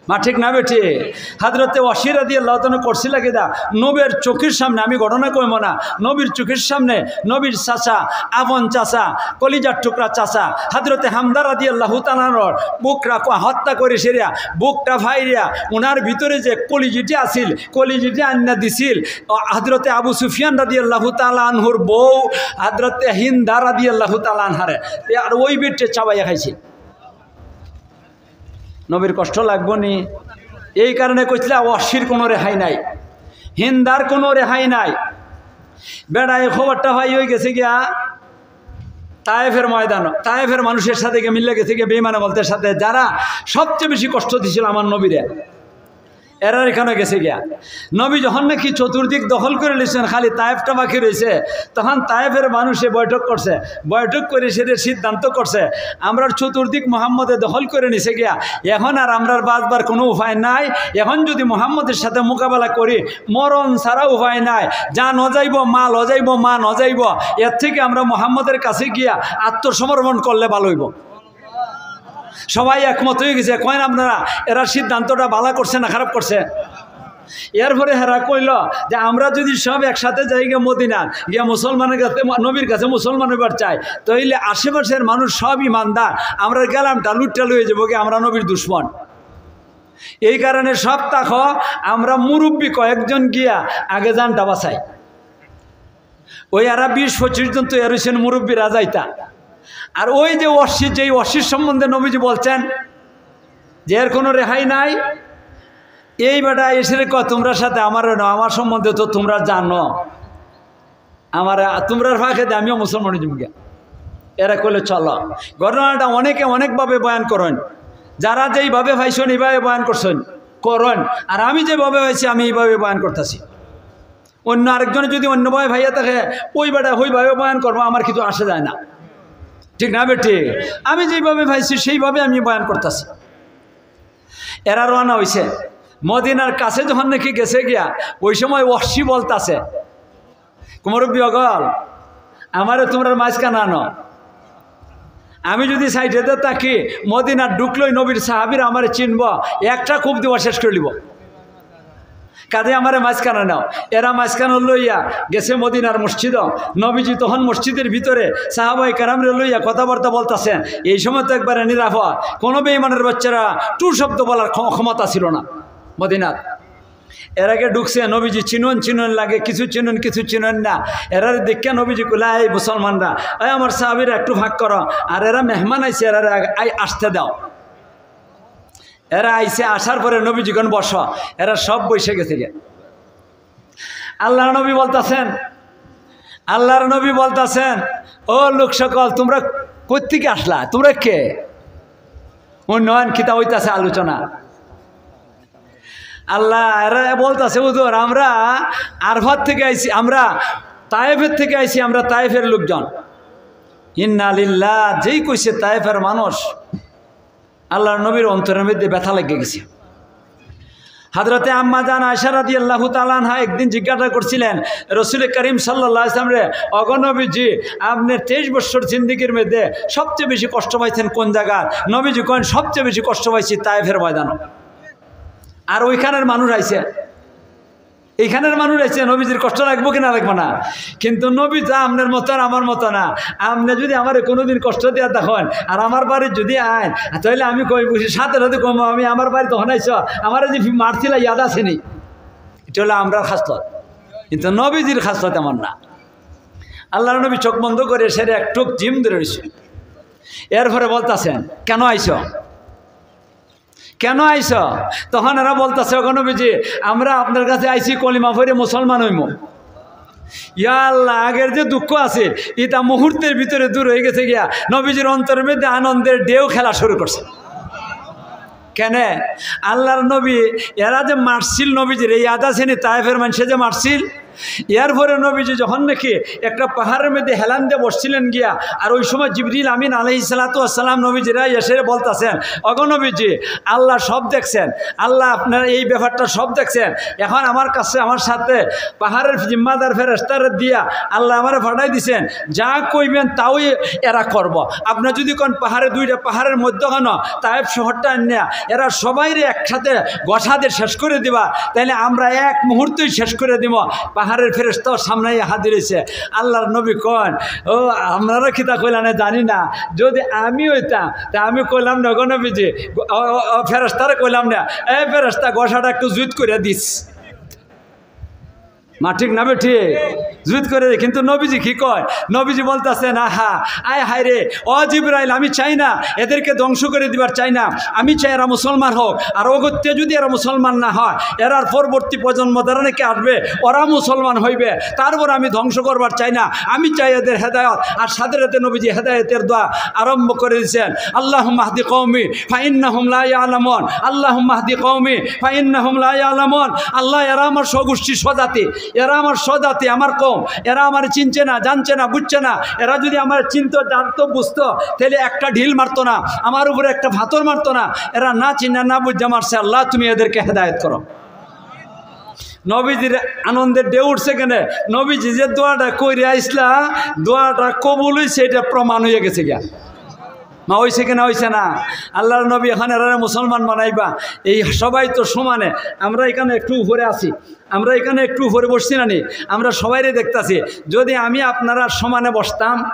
মা ঠিক না বেটি? হযরতে ওয়াহশী রাদিয়াল্লাহু তাআলা করছিলা কিতা? নবীর চোখের সামনে, আমি ঘটনা কইমু না, নবীর চোখের সামনে নবীর চাচা, আপন চাচা, কলিজার টুকরা চাচা, হযরতে হামজা রাদিয়াল্লাহু তাআলা আনহুর বুকটা ক-, হত্যা করে সেরিয়া, বুকটা ফাইরিয়া, ওনার ভিতরে যে কলিজিটি আছিল, কলিজিটি আন্না দিছিল, ও, হযরতে আবু সুফিয়ান রাদিয়াল্লাহু তাআলা আনহুর বউ, হযরতে হিন্দা রাদিয়াল্লাহু তাআলা আনহারে, এ, আর ওই বেটে চাবাইয়া খাইছিল। নবীর কষ্ট লাগবো নি? এই কারণে কইছিলা, ওয়াহশীর কোনো রেহাই নাই, হিন্দার কোনো রেহাই নাই। বেড়ায় খবরটা পাই হয়ে গেছে গিয়া তায়েফের ময়দান, তায়েফের মানুষের সাথে গিয়ে মিলে গেছে গিয়া বেইমানে বলতে সাথে, যারা সবচেয়ে বেশি কষ্ট দিছিল আমার নবীরে। এরার এখানো গেছে গিয়া। নবী যখন নাকি চতুর্দিক দখল করি লিছইন, খালি তায়েফটা বাকি রইছে, তখন তায়েফের মানুষে বৈঠক করছে। বৈঠক করি সেটা সিদ্ধান্ত করছে, আমরার চতুর্দিক মুহাম্মদে দখল করি নিছে গিয়া, এখন আর আমরার বাঁচবার কোনো উপায় নাই। এখন যদি মুহাম্মদের সাথে মোকাবেলা করি, মরণ ছাড়া উপায় নাই। জানও যাইবো, মালও যাইবো, মানও যাইবো। এর থেকে আমরা মুহাম্মদের কাছে গিয়া আত্মসমর্পণ করলে ভালো অইবো। সবাই একমত অই গেছে, কইন আপনারা, এরা সিদ্ধান্তটা ভালা করছে না খারাপ করছে? এরপরে হেরা কইল যে আমরা যদি সব একসাথে যাই গিয়া মদিনা, গিয়া মুসলমানের কাছে, নবীর কাছে মুসলমান অইবার চাই, তাইলে আশেপাশের মানুষ সব ইমানদার, আমরা গেলামটা লুটটা লইয়া যাবো গিয়া, আমরা নবীর দুশমন। এই কারণে সব থাকো, আমরা মুরব্বী কয়েকজন গিয়া আগে জানটা বাঁচাই। ওই এরা বিশ পঁচিশ জন তৈয়ার অইছইন মুরব্বীরা যাইতা। আর ওই যে ওয়াহশী, যেই ওয়াহশীর সম্বন্ধে নবীজি বলছেন যে এর কোনো রেহাই নাই, এই বেটা এসে কয়, "তোমরার সাথে আমারও না, আমার সম্বন্ধে তো তোমরা জানো, আমার, তোমরার ফাঁকে দিয়ে আমিও মুসলমান অই যাইমু গিয়া।" এরা কইলে, "চলো।" ঘটনাটা অনেকে অনেকভাবে বয়ান করইন, যারা যেইভাবে পাইছইন এইভাবে বয়ান করছইন, করইন, আর আমি যেভাবে পাইছি আমি এইভাবে বয়ান করতাছি। অন্য আরেকজনে যদি অন্যভাবে পাইয়া থাকে, ওই বেটা ওইভাবে বয়ান করবো, আমার কিছু আসে যায় না, ঠিক না বেটি? আমি যেইভাবে পাইছি সেইভাবে আমি বয়ান করতাছি। এরা রওনা অইছে। মদিনার কাছে যখন নাকি গেছে গিয়া, ওই সময় ওয়াহশী বলতাছে, "কুমরব্বি অকল, আমারে তোমরার মাঝখানো আনো। আমি যদি সাইডে থাকি, মদিনাত ঢুকলেই নবীর সাহাবীরা আমারে চিনবো, একটা কোপ দিয়া শেষ করি লিবো। কাজে আমারে মাঝখানো নেও।" এরা মাঝখানো লইয়া গেছে মদিনার মসজিদো। নবীজি তখন মসজিদের ভিতরে সাহাবায়ে কেরামরে লইয়া কথাবার্তা বলতাছেন। এই সময় তো একবারে নিরাপদ, কোনো বেঈমানের বাচ্চারা টু শব্দ বলার ক্ষম-, ক্ষমতা ছিল না মদিনাত। এর আগে ঢুকছে, নবীজি চিনইন চিনইন লাগে, কিছু চিনইন কিছু চিনইন না। এরারে দেখিয়া নবীজি কইলা, "এই মুসলমানরা, এই আমার সাহাবীরা, একটু ফাঁক করো।" আর এরা মেহমান আইছে, এরারে আগে আই-, আসতে দাও। এরা আইছে, আসার পরে নবীজি কইন, "বসো।" এরা সব বইসা গেছে গিয়া। আল্লাহর নবী বলতাছেন, আল্লাহর নবী বলতাছেন, "ও লোক সকল, তোমরা কোত্থেকে আসলা? তোমরা কে?" উন্নয়ন কিতা অইতাছে আলোচনা। আল্লাহ, এরা বলতাছে, "হুজুর, আমরা আরফাত থেকে আইছি, আমরা তায়েফের থেকে আইছি, আমরা তায়েফের লোকজন।" ইন্না লিল্লাহ, যেই কইছে তায়েফের মানুষ, আল্লাহর নবীর অন্তরের মধ্যে ব্যথা লেগে গেছে। হযরতে আম্মা জান আয়েশা রাদিয়াল্লাহু তাআলা আনহা একদিন জিজ্ঞাসা করছিলেন রসুল করিম সাল্লাল্লাহু আলাইহি ওয়াসাল্লামরে, "অগো নবীজি, আপনি তেইশ বছর জিন্দেগির মধ্যে সবচেয়ে বেশি কষ্ট পাইছেন কোন জায়গায়?" নবীজি কইন, "সবচেয়ে বেশি কষ্ট পাইছি তায়েফের ময়দানো।" আর ওইখানের মানুষ আইছে, এইখানের মানুষ আইছে, নবীজির কষ্ট লাগবো কি না লাগবো না? কিন্তু নবী তো আপনার মতো আর আমার মতো না। আপনি যদি আমারে কোনোদিন কষ্ট দিয়া দেখেন আর আমার বাড়ি যদি আইন, তাহলে আমি কই, বুঝি, সাথে সাথে কইমু, "আমি আমার বাড়ি তখন আইছো, আমারে যে মারছিলা ইয়াদ আছে নি?" এটা হলো আমরার খাসলত, কিন্তু নবীজির খাসলত এমন না। আল্লাহর নবী চোখ বন্ধ করে সেরে একটু জিম ধরে রইছে। এরপরে বলতাছেন, "কেন আইছো? কেন আইছো?" তখন এরা বলতাছে, "ওগো নবীজি, আমরা আপনার কাছে আইছি কলিমা পড়ে মুসলমান অইমু।" ইয়া আল্লাহ, আগের যে দুঃখ আছে, ইটা মুহূর্তের ভিতরে দূর হয়ে গেছে গিয়া। নবীজির অন্তরের মধ্যে আনন্দের ঢেউ খেলা শুরু করছে। কেনে? আল্লাহর নবী, এরা যে মারছিল নবীজিরে, ইয়াদ আছে নি? তায়েফের মানুষে যে মারছিল, এরপরে নবীজি যখন নাকি একটা পাহাড়ের মধ্যে হেলান দিয়ে বসছিলেন গিয়া, আর ওই সময় জিবরিল আমিন আলাইহিস সালাতু ওয়াস সালাম নবীজিরে এসে বলতাছেন, "ওগো নবীজি, আল্লাহ সব দেখছেন, আল্লাহ আপনার এই ব্যাপারটা সব দেখছেন। এখন আমার কাছে, আমার সাথে পাহাড়ের জিম্মাদার ফেরেশতারে দিয়া আল্লাহ আমারে পাঠাই দিছেন, যা কইবেন তাই এরা করব। আপনি যদি কইন পাহাড়ে দুইটা পাহাড়ের মধ্যখানো তায়েফ শহরটা আনিয়া এরা সবাইরে একসাথে ঘষা দিয়ে শেষ করে দিবা, তাহলে আমরা এক মুহূর্তেই শেষ করে দিব।" পাহাড়ের ফেরেশতাও সামনে হাজির হইছে। আল্লাহর নবী কইন, "ও, আপনারা কিতা কইলা না জানি না, যদি আমি হইতাম, তা আমি কইলাম না গো নবীজি, ও, ও, ও, ফেরেশতারে কইলাম না, 'এ ফেরেশতা, ঘষাটা একটু জুইত করে দিস।'" মা ঠিক না বেঠিক? জুইত করে দে। কিন্তু নবীজি কি কয়? নবীজি বলতাছেন, "আহা, আয় হায় রে, ও জিব্রাইল, আমি চাই না, এদেরকে ধ্বংস করে দিবার চাই না। আমি চাই এরা মুসলমান হোক। আর অগত্যা যদি এরা মুসলমান না হয়, এরার পরবর্তী প্রজন্ম যারা নাকি আসবে, ওরা মুসলমান হইবে। তারপর আমি ধ্বংস করবার চাই না। আমি চাই এদের হেদায়ত।" আর সাথে সাথে নবীজি হেদায়তের দোয়া আরম্ভ করে দিয়েছেন, "আল্লাহুম্মা হদি কওমি ফাইন্নাহুম লা ইয়ালামুন, আল্লাহুম্মা হদি কওমি ফাইন্নাহুম লা ইয়ালামুন।" আল্লাহ, এরা আমার স্বগোষ্ঠী স্বজাতি, এরা আমার স্বজাতি, আমার কওম, এরা আমার চিনছে না, জানছে না, বুঝছে না। এরা যদি আমার চিনতো, জানতো, বুঝতো, তাহলে একটা ঢিল মারতো না, আমার উপরে একটা পাথর মারতো না। এরা না চিনে, না বুঝে মারছে। আল্লাহ, তুমি এদেরকে হেদায়েত করো। নবীজির আনন্দে ঢেউ উঠছে কেনে? নবীজি যে দোয়াটা কইরা আইছলা, দোয়াটা কবুল হইছে, এটা প্রমাণ হইয়া গেছে গিয়া। মা, হইছে কি না, হইছে না? আল্লাহর নবী এখন এরারে মুসলমান বানাইবা। এই সবাই তো সমানে, আমরা এখানে একটু উপরে আছি, আমরা এখানে একটু উপরে বসছি না নি, আমরা সবাইরে দেখতাছি। যদি আমি আপনারা সমানে বসতাম,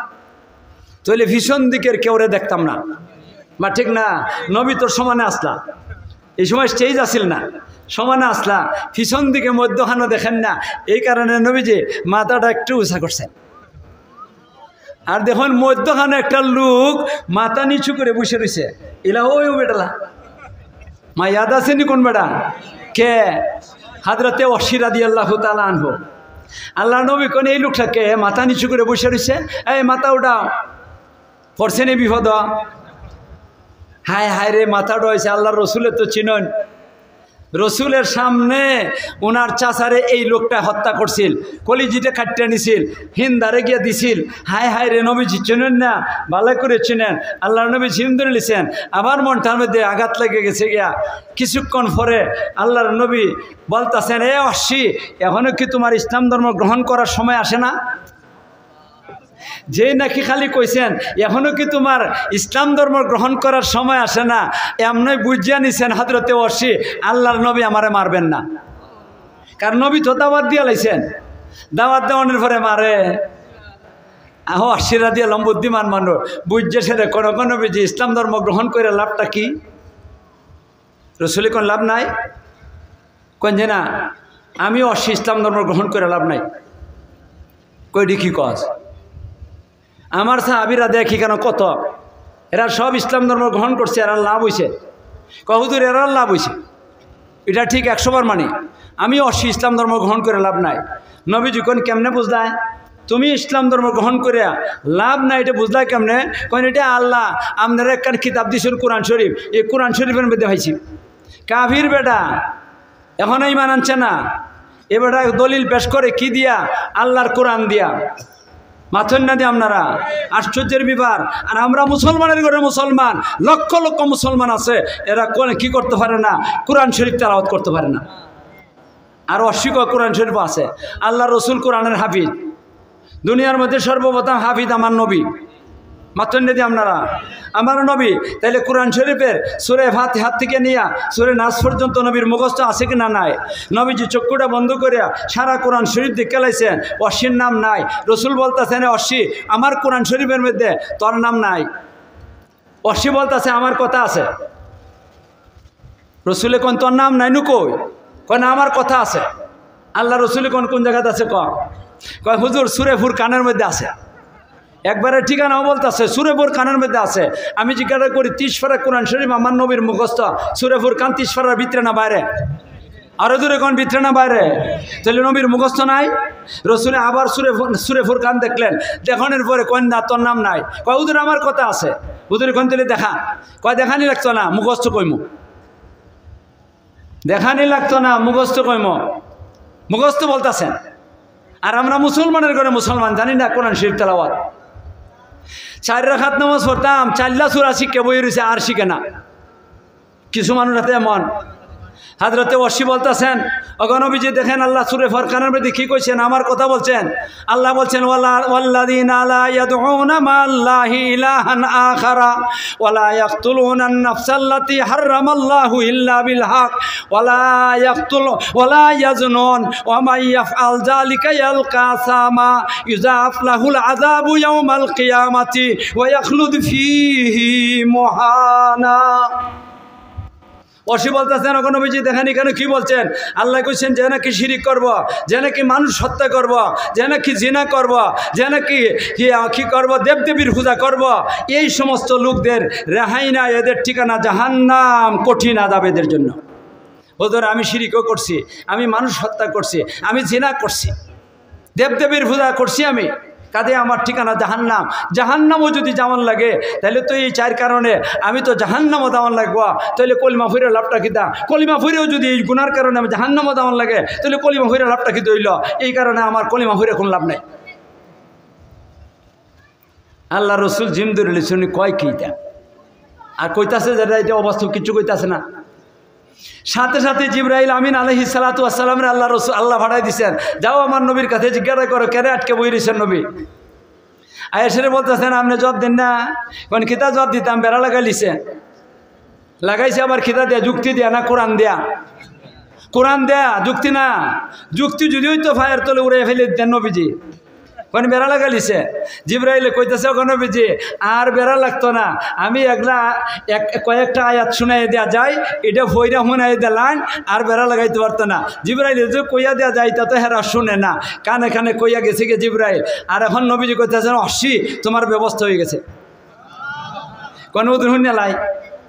তাহলে পিছন দিকের কেউরে দেখতাম না। মা ঠিক না? নবী তো সমানে আছলা, এই সময় স্টেজ আছিল না, সমানে আছলা, পিছন দিকে মধ্যখানো দেখেন না, এই কারণে নবীজি মাথাটা একটু উঁচা করছেন। আর দেখুন, মধ্যখানে একটা লোক মাথা নিচু করে বসে রইছে। ইলা ওই, ও বেটালা। মা, ইয়াদ আছে নি কোন বেটা? কে? হযরতে ওয়াহশী রাদিয়াল্লাহু তাআলা আনহু। আল্লাহর নবী কইন, "এই লোকটা কে? মাথা নিচু করে বসে রইছে। এই মাথা উঠাও।" পড়ছে নি বিপদ? হায় হায় রে, মাথা উঠাইছে। আল্লাহর রসুলে তো চিনইন। রসুলের সামনে ওনার চাচারে এই লোকটা হত্যা করছিল, কলিজিটা কাটিয়া নিছিল, হিন্দারে গিয়া দিছিল। হায় হায় রে, নবীজি চিনইন না, ভালো করে চিনেন। আল্লাহর নবী জিম ধরে নিছেন, আবার মনটার মধ্যে আঘাত লেগে গেছে গিয়া। কিছুক্ষণ পরে আল্লাহর নবী বলতাছেন, "এ ওয়াহশী, এখনো কি তোমার ইসলাম ধর্ম গ্রহণ করার সময় আসে না?" যে নাকি খালি কইছেন, "এখনো কি তোমার ইসলাম ধর্ম গ্রহণ করার সময় আসে না?" এমনই বুঝিয়া নিছেন হযরতে ওয়াহশী, আল্লাহর নবী আমারে মারবেন না। কারণ নবী তো দাওয়াত দিয়া লাইছেন, দাওয়াত দেওয়ানোর পরে মারে। আহ, ওয়াহশী রাদিয়াল্লাহু আনহু বুদ্ধিমান মানুষ, বুঝছে সেটা কোন কোন নবী যে ইসলাম ধর্ম গ্রহণ করে লাভটা কি? রসুলে কোন লাভ নাই? কোন যে না, আমি ওয়াহশী ইসলাম ধর্ম গ্রহণ করে লাভ নাই। কই, "ডি কি কস?" আমার সাহাবীরা দেখি কেন কত, এরা সব ইসলাম ধর্ম গ্রহণ করছে, এরা লাভ হইছে। কয়, "হুজুর, এরা লাভ হইছে।" এটা ঠিক একশো বার মানি। আমি ওয়াহশী ইসলাম ধর্ম গ্রহণ করে লাভ নাই। নবীজি কইন, "কেমনে বুঝলায়? তুমি ইসলাম ধর্ম গ্রহণ করে লাভ নাই, এটা বুঝলায় কেমনে?" কইন, "এটা আল্লাহ আপনারে একখান কিতাব দিছইন, কোরআন শরীফ, এই কোরআন শরীফের মধ্যে পাইছি।" কাফির বেটা, এখনো ইমান আনছে না। এ বেটা দলিল পেশ করে কি দিয়া? আল্লাহর কোরআন দিয়া। মাতইন না দি আপনারা, আশ্চর্যের ব্যাপার। আর আমরা মুসলমানের ঘরে মুসলমান, লক্ষ লক্ষ মুসলমান আছে, এরা কোন কি করতে পারে না? কোরআন শরীফ তেলাওয়াত করতে পারে না। আর ওয়াহশী কয় কোরআন শরীফ আছে। আল্লাহর রসুল কোরআনের হাফিজ, দুনিয়ার মধ্যে সর্বপ্রথম হাফিজ আমার নবী। মাতইন না দি আপনারা, আমার নবী। তাইলে কোরআন শরীফের সূরা ফাতিহা থেকে নিয়া সূরা নাস পর্যন্ত নবীর মুখস্থ আছে কি না নাই? নবীজি চক্ষুটা বন্ধ করিয়া সারা কোরআন শরীফ দেখিয়া লাইছেন, ওয়াহশীর নাম নাই। রসুল বলতাছেন, "এ ওয়াহশী, আমার কোরআন শরীফের মধ্যে তোর নাম নাই।" ওয়াহশী বলতাছে, "আমার কথা আছে।" রসুলে কইন, "তোর নাম নাই নু কই?" কয়, "না, আমার কথা আছে।" আল্লাহর রসুলে কইন, "কোন জাগাত আছে ক?" কয়, "হুজুর, সূরা ফুরকানের মধ্যে আছে।" একবারে ঠিকানাও বলতাছে, "সূরা ফুরকানের মধ্যে আছে।" আমি জিজ্ঞাসা করি, "তিরিশ পারা কোরআন শরীফ আমার নবীর মুখস্থ, সূরা ফুরকান তিরিশ পারার ভিতরে না বাইরে?" আরো জোরে কইন, "ভিতরে না বাইরে?" তাহলে নবীর মুখস্থ নাই? রসুলে আবার সূরা ফু-, সূরা ফুরকান দেখলেন, দেখানোর পরে কইন, "না, তোর নাম নাই।" কয়, "হুজুর, আমার কথা আছে।" হুজুরে কইন, "তাহলে দেখা।" কয়, "দেখানি লাগতো না, মুখস্থ কইমু।" দেখানি লাগতো না, মুখস্থ কইমু। মুখস্থ বলতাছেন। আর আমরা মুসলমানের ঘরে মুসলমান, জানি না কোরআন শরীফ তেলাওয়াত। চার রাকাত নামাজ পড়তাম, চাইল্লা সূরা শিখে বই রইছে, আর শিখে না। কিছু মানুষ আছে এমন। হযরতে ওয়াহশী বলতাছেন, ওগো নবীজি, দেখেন আল্লাহ সূরা ফুরকানের মধ্যে কি কইছেন, আমার কথা বলছেন। আল্লাহ বলছেন, "ওয়ালা, ওয়াল্লাযীনা লা ইয়াদউনা মাআল্লাহি ইলাহান আখারা, ওয়ালা ইয়াকতুলুনান নাফসাল্লাতী হাররামাল্লাহু ইল্লা বিল হক, ওয়ালা ইয়াকতুল, ওয়ালা ইয়াজনুন, ওয়া মান ইয়াফআল যালিকা ইয়ালকা আসামা, ইউযাআফ লাহুল আযাবু ইয়াউমাল কিয়ামাতি, ওয়া ইয়াখলুদ ফীহি মুহানা।" অসি বলতেছেন, "ওগো নবীজি, দেখেন এখানে কি বলছেন? আল্লাহ কইছেন যে নাকি শিরিক করব, যে নাকি মানুষ হত্যা করব, যে নাকি জিনা করব, যে নাকি কি, কি করব, দেবদেবীর পূজা করব, এই সমস্ত লোকদের রেহাই নাই, এদের ঠিকানা জাহান্নাম, কঠিন আযাব এদের জন্য।" হুজুর, আমি শিরিকও করছি, আমি মানুষ হত্যা করছি, আমি জিনা করছি, দেবদেবীর পূজা করছি আমি, কাজে আমার ঠিকানা জাহান্নাম। জাহান্নামও যদি যাওয়ান লাগে, তাহলে তো এই চার কারণে আমি তো জাহান্নামও যাওয়ান লাগবো। তাহলে কলিমা পড়িয়া লাভটা কিতা? কলিমা পড়িয়াও যদি এই গুনার কারণে আমি জাহান্নামও যাওয়ান লাগে, তাহলে কলিমা পড়িয়া লাভটা কিতা অইলো? এই কারণে আমার কলিমা পড়িয়া কোনো লাভ নাই। আল্লাহ রসুল জিম ধরে লিছুনি কয় কি ইটা? আর কইতাছে যেটা, এটা অবাস্তব, কিচ্ছু কইতাছে না। সাথে সাথে জিব্রাইল আমিন আলাইহিস সালাতু ওয়াস সালামরে আল্লাহ রসুল, আল্লাহ পাঠাই দিছেন, "যাও আমার নবীর কাছে জিজ্ঞাসা করো, কেনে আটকে বই রইছেন নবী?" আয়েশারে বলতেছেন, "আপনে জবাব দেন না।" "কোন কিতা জবাব দিতাম? বেড়া লাগাইলিছে।" "লাগাইছে আবার কিতা দিয়া? যুক্তি দিয়া না কোরআন দিয়া?" "কোরআন দিয়া, যুক্তি না। যুক্তি যদি অইতো, পায়ের তলে উড়াই ফেলে দিতেন নবীজি।" কোন বেড়া লাগাইলিছে? জিব্রাইলে কইতেছে, "ওগো নবীজি, আর বেড়া লাগতো না, আমি এগলা এক, কয়েকটা আয়াত শুনাই দেয়া যায়, এটা পড়িয়া হুনাই দিলাম, আর বেড়া লাগাইতে পারতো না।" জিব্রাইলে যে কইয়া দেয়া যায়, তা তো হেরা শুনে না, কানে কানে কইয়া গেছে গি জিব্রাইল। আর এখন নবীজি কইতেছেন, "অসি, তোমার ব্যবস্থা হয়ে গেছে।" কোন উদুর হুনিয়া লাই?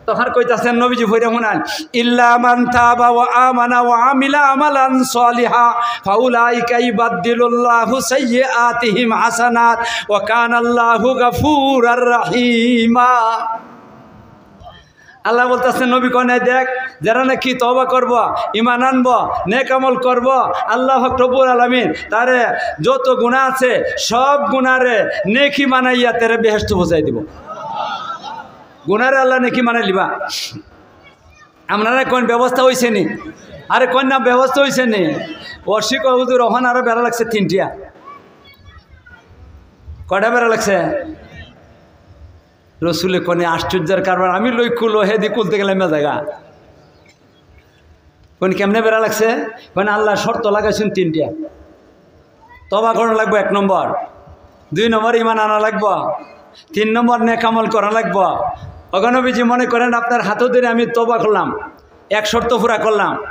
তখন কইতাছেন নবীজি পড়িয়া হুনান, "ইল্লা মান তাবা ওয়া আমানা ওয়া আমিলা আমালান সালিহা ফাউলাইকা ইউবাদদিলুল্লাহু সাইয়্যিআতিহিম হাসানাত ওয়া কানাল্লাহু গাফুরার রাহিমা।" আল্লাহ বলতেছেন, নবী কনে, দেখ, যারা নাকি তওবা করব, ঈমান আনব, নেক আমল করব, আল্লাহ পাক রব্বুল আলামিন তারে যত গুনাহ আছে সব গুনারে নেকি বানাইয়া তারে বেহেশত পৌঁছাই দিব। গুনারে আল্লাহ নেকি বানাই লিবা। আপনারা কোন ব্যবস্থা হইছে নি? আরে কোন না ব্যবস্থা হইছে নি? অসি কয়, "হুজুর, ওখান আরো বেড়া লাগছে তিনটিয়া।" কয়টা বেড়া লাগছে? রসুলে কোনে, "আশ্চর্যের কারবার, আমি লই কুলো, হে দি কুলতে গেলে মে জায়গা।" কোন কেমনে বেড়া লাগছে? কোন আল্লাহ শর্ত লাগাইছেন তিনটা। তওবা করা লাগবো এক নম্বর, দুই নম্বর ঈমান আনা লাগবো, তিন নম্বর নেক আমল করা লাগবো। ওগো নবীজি, মনে করেন আপনার হাতও ধরে আমি তওবা করলাম, এক শর্ত পুরা করলাম।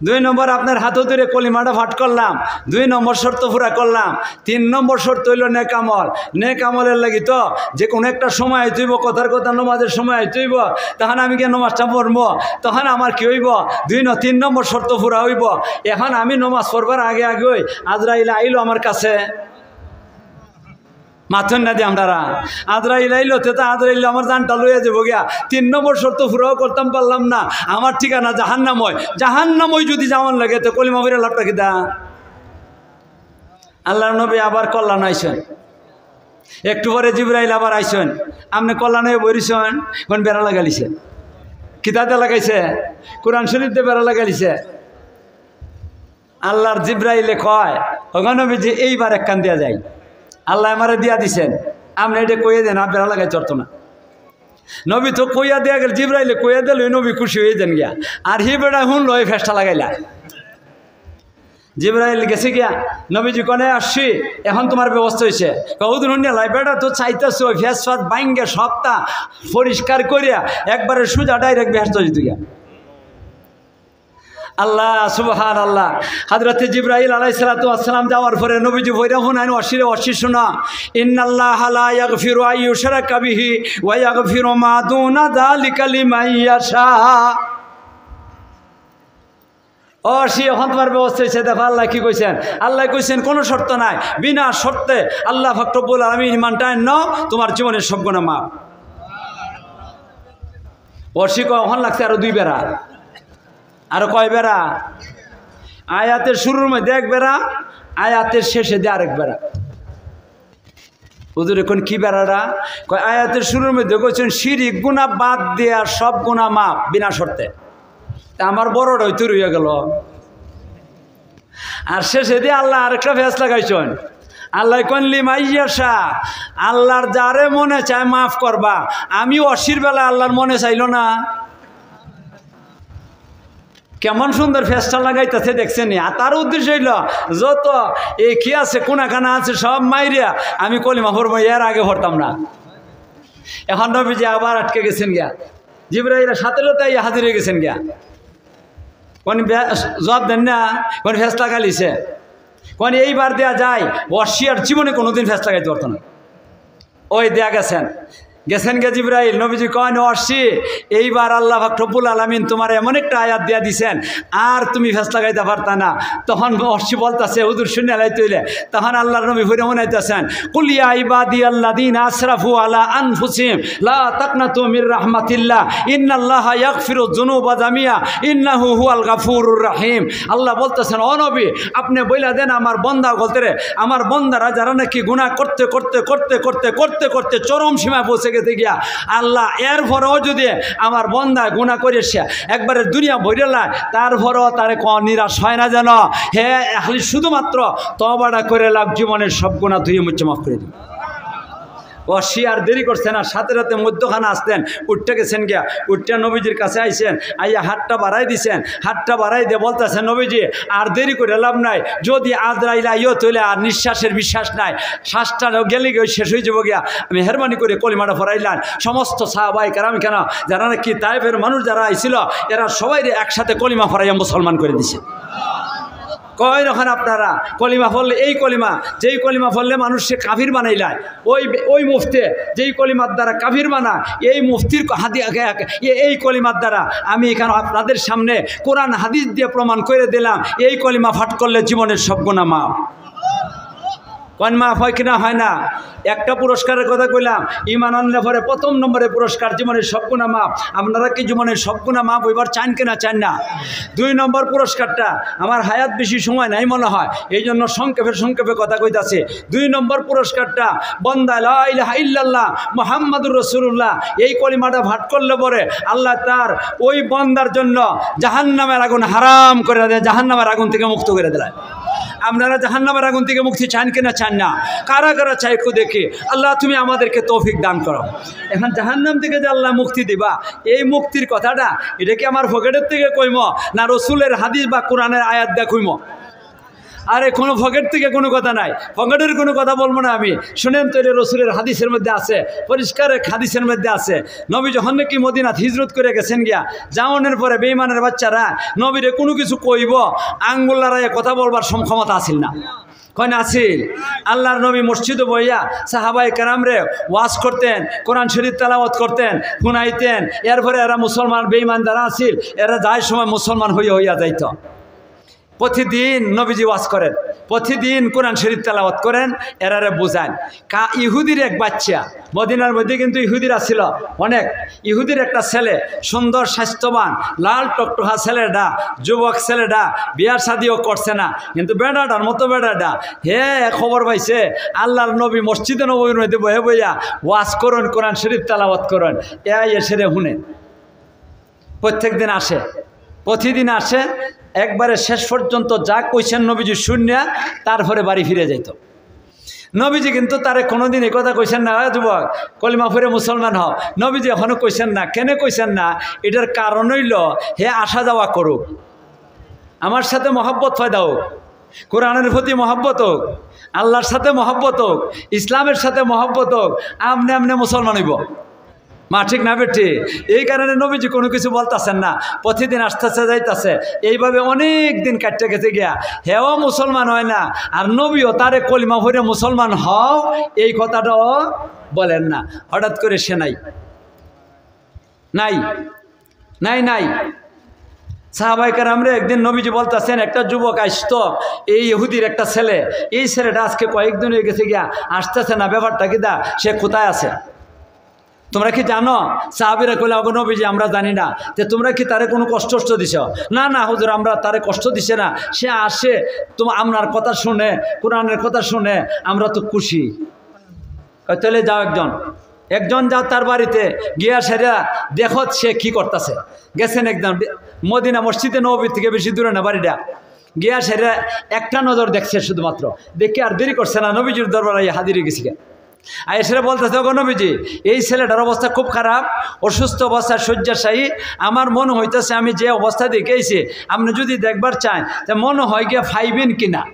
দুই নম্বর, আপনার হাতও ধরে কলিমাটা পাঠ করলাম, দুই নম্বর শর্ত পুরা করলাম। তিন নম্বর শর্ত হইল নেক আমল। নেক আমলের লাগি তো যে কোনো একটা সময় আইতে হইব, কথার কথা নমাজের সময় আইতে হইব, তখন আমি গিয়া নমাজটা পড়বো, তখন আমার কি হইব? দুই ন-, তিন নম্বর শর্ত পুরা হইব। এখন আমি নমাজ পড়বার আগে আগে ওই আজরাইল আইলো আমার কাছে। মাথন না দি আপনারা। আজরাইল আইলো, তে তো আজরাইল আমার জানটা লইয়া যাবো গিয়া। তিন নম্বর শর্ত পুরাও করতাম পারলাম না, আমার ঠিকানা জাহান্নাময়। জাহান্নাময় যদি যাওয়ান লাগে, তো কলিমা পড়ে লাভটা কিতা? আল্লাহর নবী আবার কল্যাণ আইছেন। একটু পরে জিব্রাইল আবার আইছেন। আপনি কল্যাণে বইছেন, কোন বেড়া লাগালিছে? কিতাতে লাগাইছে? কোরআন শরীফ দিয়ে বেড়া লাগালিছে। আল্লাহর জিব্রাইলে কয়, "ওগো নবীজি, এইবার একখান দিয়া যাই, আল্লাহ আমারে দিয়া দিছেন, আপনি এটা কইয়া দেন, আর বেড়া লাগাই চড়তো না।" নবী তো কইয়া দিয়া গেল, জিব্রাইলে কইয়া দিল, ওই নবী খুশি হয়ে যান গিয়া। আর হি বেড়া হুনলো, এই ফেসটা লাগাইলা। জিব্রাইল গেছে গিয়া, নবীজি কনে, "আসছি, এখন তোমার ব্যবস্থা হয়েছে।" কহুদ হুনিয়া লাই, বেটা তো চাইতেছে ওই ফেস ফাস বাইঙ্গে সপ্তাহ পরিষ্কার করিয়া একবারে সুজা ডাইরেক্ট বেহেস্ত যেত গিয়া। আল্লাহ, সুবহানাল্লাহ। হযরতে জিব্রাইল আলাইহিস সালাতু ওয়াস সালাম যাওয়ার পরে নবীজি বইরা হুনাইন, অশিরে অশি শোনা, "ইন্নাল্লাহা লা ইয়াগফিরু আন ইউশরাকা বিহি ওয়া ইয়াগফিরু মা দুনা যালিকা লিমান ইয়াশা।" অশি, এখন তোমার ব্যবস্থা হয়েছে। দেখো আল্লাহ কি কইছেন? আল্লাহ কইছেন, "কোনো শর্ত নাই, বিনা শর্তে আল্লাহ পাক রব্বুল আলামিন ইমানটা আনো, তোমার জীবনের সব গুনাহ মাফ।" অশি কয়, "এখন লাগছে আরো দুই বেড়া।" আরো কয় বেড়া? আয়াতের শুরুর মধ্যে এক বেড়া, আয়াতের শেষে দিয়ে আরেক বেড়া। হুজুর, এখন কি বেড়াটা? কয়, আয়াতের শুরুর মধ্যে কইছেন, "শিরিক গুনাহ বাদ দেয়া সব গুনাহ মাফ বিনা শর্তে।" তা আমার বড়টা হইতে রইয়া গেল। আর শেষে দিয়ে আল্লাহ আরেকটা ফেস লাগাইছেন। আল্লাহ কইন, "লিমান ইয়াশা", আল্লাহর যারে মনে চায় মাফ করবা। আমি অশির বেলা আল্লাহর মনে চাইল না। কেমন সুন্দর ফেসটা লাগাইতেছে, দেখছেন নি? আর তার উদ্দেশ্য হইল, যত এই কি আছে, কোনাখানা আছে, সব মাইরিয়া আমি কলিমা পড়বো, এর আগে পড়তাম না। এখন নবীজি আবার আটকে গেছেন গিয়া। জিব্রাইল সাথে সাথে আইয়া হাজির অই গেছেন গিয়া। কইন বে-, জবাব দেন না, কইন ফেরেশতা লাগাইলিছে। কইন এইবার দেয়া যায়, ওয়াহশী আর জীবনে কোনোদিন ফেরেশতা লাগাইতে পারতো না। ওই দেয়া গেছেন, গেছেন গিয়া জিব্রাইল, নবীজি কইন, "ওয়াহশী, এইবার আল্লাহ পাক রব্বুল আলামিন তুমারে এমন একটা আয়াত দিয়া দিছেন, আর তুমি ফেরেশতা লাগাইতা পারতা না।" তখন ওয়াহশী বলতাছে, "হুজুর, শুনিয়া লাইতে অইলে।" তখন আল্লাহর নবী ফিরে হুনাইতাছেন, "কুল ইয়া ইবাদিয়াল্লাযীনা আসরাফু আলা আনফুসিহিম লা তাকনাতু মির রাহমাতিল্লাহ, ইন্নাল্লাহা ইয়াগফিরুয যুনুবা জামিয়া, ইন্নাহু হুয়াল গাফুরুর রাহিম।" আল্লাহ বলতেছেন, "ও নবী, আপনে বইলা দেন আমার বন্দা অকলরে, আমার বন্দারা যারা নাকি গুনাহ করতে, করতে, করতে, করতে, করতে, করতে চরম সীমায় পৌঁছে গেছে গিয়া, আল্লাহ, এরপরেও যদি আমার বন্দা গুনাহ করে সে একবারে দুনিয়া ভরিয়া লায়, তারপরেও তারে কো-, নিরাশ হয় না যেন। হে, খালি শুধুমাত্র তওবাটা করে লাও, জীবনের সব গুনাহ ধুয়ে মুছে মাফ করে দিবে।" ওয়াহশী আর দেরি করছে না, সাথে সাথে মধ্যখানে আসতেন, উঠতে গেছেন গিয়া, উঠতে নবীজির কাছে আইছেন, আইয়া হাতটা বাড়াই দিছেন, হাতটা বাড়াই দিয়ে বলতেছেন, "নবীজি, আর দেরি করে লাভ নাই, যদি আজরাইল আইও তাহলে আর নিঃশ্বাসের বিশ্বাস নাই, শ্বাসটা গেলে গিয়ে শেষ হয়ে যাবো গিয়া, মেহেরবানি করে কলিমাটা পড়াইলেন।" সমস্ত সাহাবায়ে কেরাম কেন, যারা নাকি তায়েফের মানুষ যারা আইছিল, এরা সবাইরে একসাথে কলিমা পড়াইয়া মুসলমান করে দিছে। কইন অখন আপনারা কলিমা পড়লে, এই কলিমা, যেই কলিমা পড়লে মানুষরে কাফির বানাইলায়, ওই, ওই মুফতে যেই কলিমার দ্বারা কাফির বানায়, এই মুফতির ক-, হাদি-, এ-, এ-, এই কলিমার দ্বারা আমি এখানে আপনাদের সামনে কোরআন হাদিস দিয়ে প্রমাণ করে দিলাম, এই কলিমা পাঠ করলে জীবনের সব গুনাহ মাফ। কইন মাফ হয় কিনা? হয় না? একটা পুরস্কারের কথা কইলাম, ইমান আনলে পরে প্রথম নম্বরে পুরস্কার জীবনের সব গুনাহ মাফ। আপনারা কি জীবনের সব গুনাহ মাফ হইবার চান কিনা? চান না? দুই নম্বর পুরস্কারটা, আমার হায়াত বেশি সময় নাই মনে হয়, এই জন্য সংক্ষেপে সংক্ষেপে কথা কইতাছি। দুই নম্বর পুরস্কারটা, বন্দা লা ইলাহা ইল্লাল্লাহ মুহাম্মাদুর রাসূলুল্লাহ এই কলিমাটা পাঠ করলে পরে আল্লাহ তার ওই বন্দার জন্য জাহান্নামের আগুন হারাম করে দেয়, জাহান্নামের আগুন থেকে মুক্ত করে দেয়। আপনারা জাহান্নামের আগুন থেকে মুক্তি চান কিনা? চান না? কারা কারা চাই একটু দেখি। আল্লাহ, তুমি আমাদেরকে তৌফিক দান করো। এখন জাহান্নাম থেকে যে আল্লাহ মুক্তি দিবা, এই মুক্তির কথাটা, এটা কি আমার পকেটের থেকে কইমো, না রসুলের হাদিস বা কোরআনের আয়াত দিয়া কইমো? আরে, কোনো পকেট থেকে কোনো কথা নাই, পকেটের কোনো কথা বলবো না আমি। শুনেন তো, এটা রসুলের হাদিসের মধ্যে আছে, পরিষ্কার এক হাদিসের মধ্যে আছে। নবী যখন নাকি মদিনাত হিজরত করে গেছেন গিয়া, যাওনের পরে বেঈমানের বাচ্চারা নবীরে কোনো কিছু কইব, আঙ্গুল লড়াইয়ে কথা বলবার সম-, ক্ষমতা আছিল না। কইন আছিল? আল্লাহর নবী মসজিদো বইয়া সাহাবায়ে কেরামরে ওয়াজ করতেন, কোরআন শরীফ তেলাওয়াত করতেন, হুনাইতেন। এরপরে এরা মুসলমান, বেঈমান যারা আছিল, এরা যায় সময় মুসলমান হইয়া হইয়া যাইত। প্রতিদিন নবীজি ওয়াজ করেন, প্রতিদিন কোরআন শরীফ তেলাওয়াত করেন, এরারে বুঝান। কা-, ইহুদির এক বাচ্চা, মদিনার মধ্যে কিন্তু ইহুদিরা ছিল অনেক। ইহুদির একটা ছেলে, সুন্দর, স্বাস্থ্যবান, লাল টকটকা ছেলেটা, যুবক ছেলেটা, বিয়ার শাদিও করছে না, কিন্তু বেটাটার মতো বেটাটা, হে খবর পাইছে আল্লাহর নবী মসজিদে নববীর মধ্যে বহে বইয়া ওয়াজ করইন, কোরআন শরীফ তেলাওয়াত করইন, এ আইয়া সেরে হুনে। প্রত্যেক দিন আসে, প্রতিদিন আসে, একবারে শেষ পর্যন্ত যা কইছেন নবীজি শুনিয়া তারপরে বাড়ি ফিরে যাইত। নবীজি কিন্তু তারে কোনোদিন এই কথা কইছেন না, "এ যুবক, কলিমা পড়ে মুসলমান হও।" নবীজি এখনো কইছেন না। কেনে কইছেন না? এটার কারণ হইল, হে আসা যাওয়া করুক, আমার সাথে মহব্বত পয়দা হোক, কোরআনের প্রতি মহব্বত হোক, আল্লাহর সাথে মহব্বত হোক, ইসলামের সাথে মহব্বত হোক, আমনে আমনে মুসলমান হইব। মা ঠিক না বেটি? এই কারণে নবীজি কোনো কিছু বলতাছেন না, প্রতিদিন আসতেছে যাইতাছে, এইভাবে অনেক দিন কাটতে গেছে গিয়া, হেও মুসলমান হয় না, আর নবীও তারে কলিমা পড়ে মুসলমান হও এই কথাটাও বলেন না। হঠাৎ করে সে নাই, নাই, নাই, নাই। সাহাবায়ে কেরামরে একদিন নবীজি বলতাছেন, একটা যুবক আসতো, এই ইহুদির একটা ছেলে, এই ছেলেটা আজকে কয়েকদিন হয়ে গেছে গিয়া, আসতেছে না, ব্যাপারটা কি দা, সে কোথায় আছে? তোমরা কি জানো? সাহাবীরা কইলা, "ওগো নবীজি, আমরা জানি না।" "তে তোমরা কি তারে কোনো কষ্ট টষ্ট দিছ?" "না, না হুজুর, আমরা তারে কষ্ট দিছে না, সে আসে, তোমার আপনার কথা শুনে, কোরআনের কথা শুনে আমরা তো খুশি।" কয়, "তাহলে যাও একজন, একজন যাও তার বাড়িতে, গিয়া সেটা দেখো সে কি করতেছে।" গেছেন একজন, মদিনা মসজিদে নববী থেকে বেশি দূরে না বাড়িটা, গিয়া সেটা একটা নজর দেখছে শুধুমাত্র, দেখে আর দেরি করছে না, নবীজির দরবারে হাজির হয়ে গেছে। আর এসে বলতেছে, "ওগো নবীজি, এই ছেলেটার অবস্থা খুব খারাপ, অসুস্থ অবস্থা, শয্যাশায়ী। আমার মনে হইতেছে আমি যে অবস্থা দেখেছি, আপনি যদি দেখবার চান, তা মনে হয় গিয়া পাইবেন কিনা।"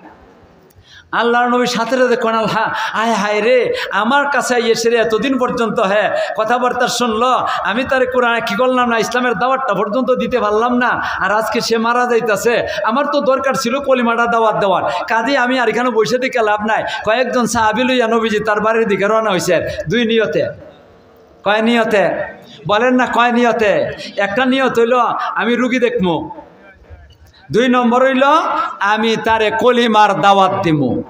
আল্লাহর নবীর সাথে সাথে কন, "আল্লাহ, আয় হায় রে, আমার কাছে আইয়া সেরে এতদিন পর্যন্ত হে কথাবার্তা শুনলো, আমি তারে কোরআন কি করলাম না, ইসলামের দাওয়াতটা পর্যন্ত দিতে পারলাম না, আর আজকে সে মারা যাইতাছে। আমার তো দরকার ছিল কলিমাটা দাওয়াত দেওয়ার, কাজেই আমি আর এখানে বসে থেকে লাভ নাই।" কয়েকজন সাহাবী লইয়া নবীজি তার বাড়ির দিকে রওনা হইছে দুই নিয়তে। কয় নিয়তে? বলেন না, কয় নিয়তে? একটা নিয়ত হইল, আমি রুগী দেখমু। দুই নম্বর হইল, আমি তারে কলিমার দাওয়াত দিমু।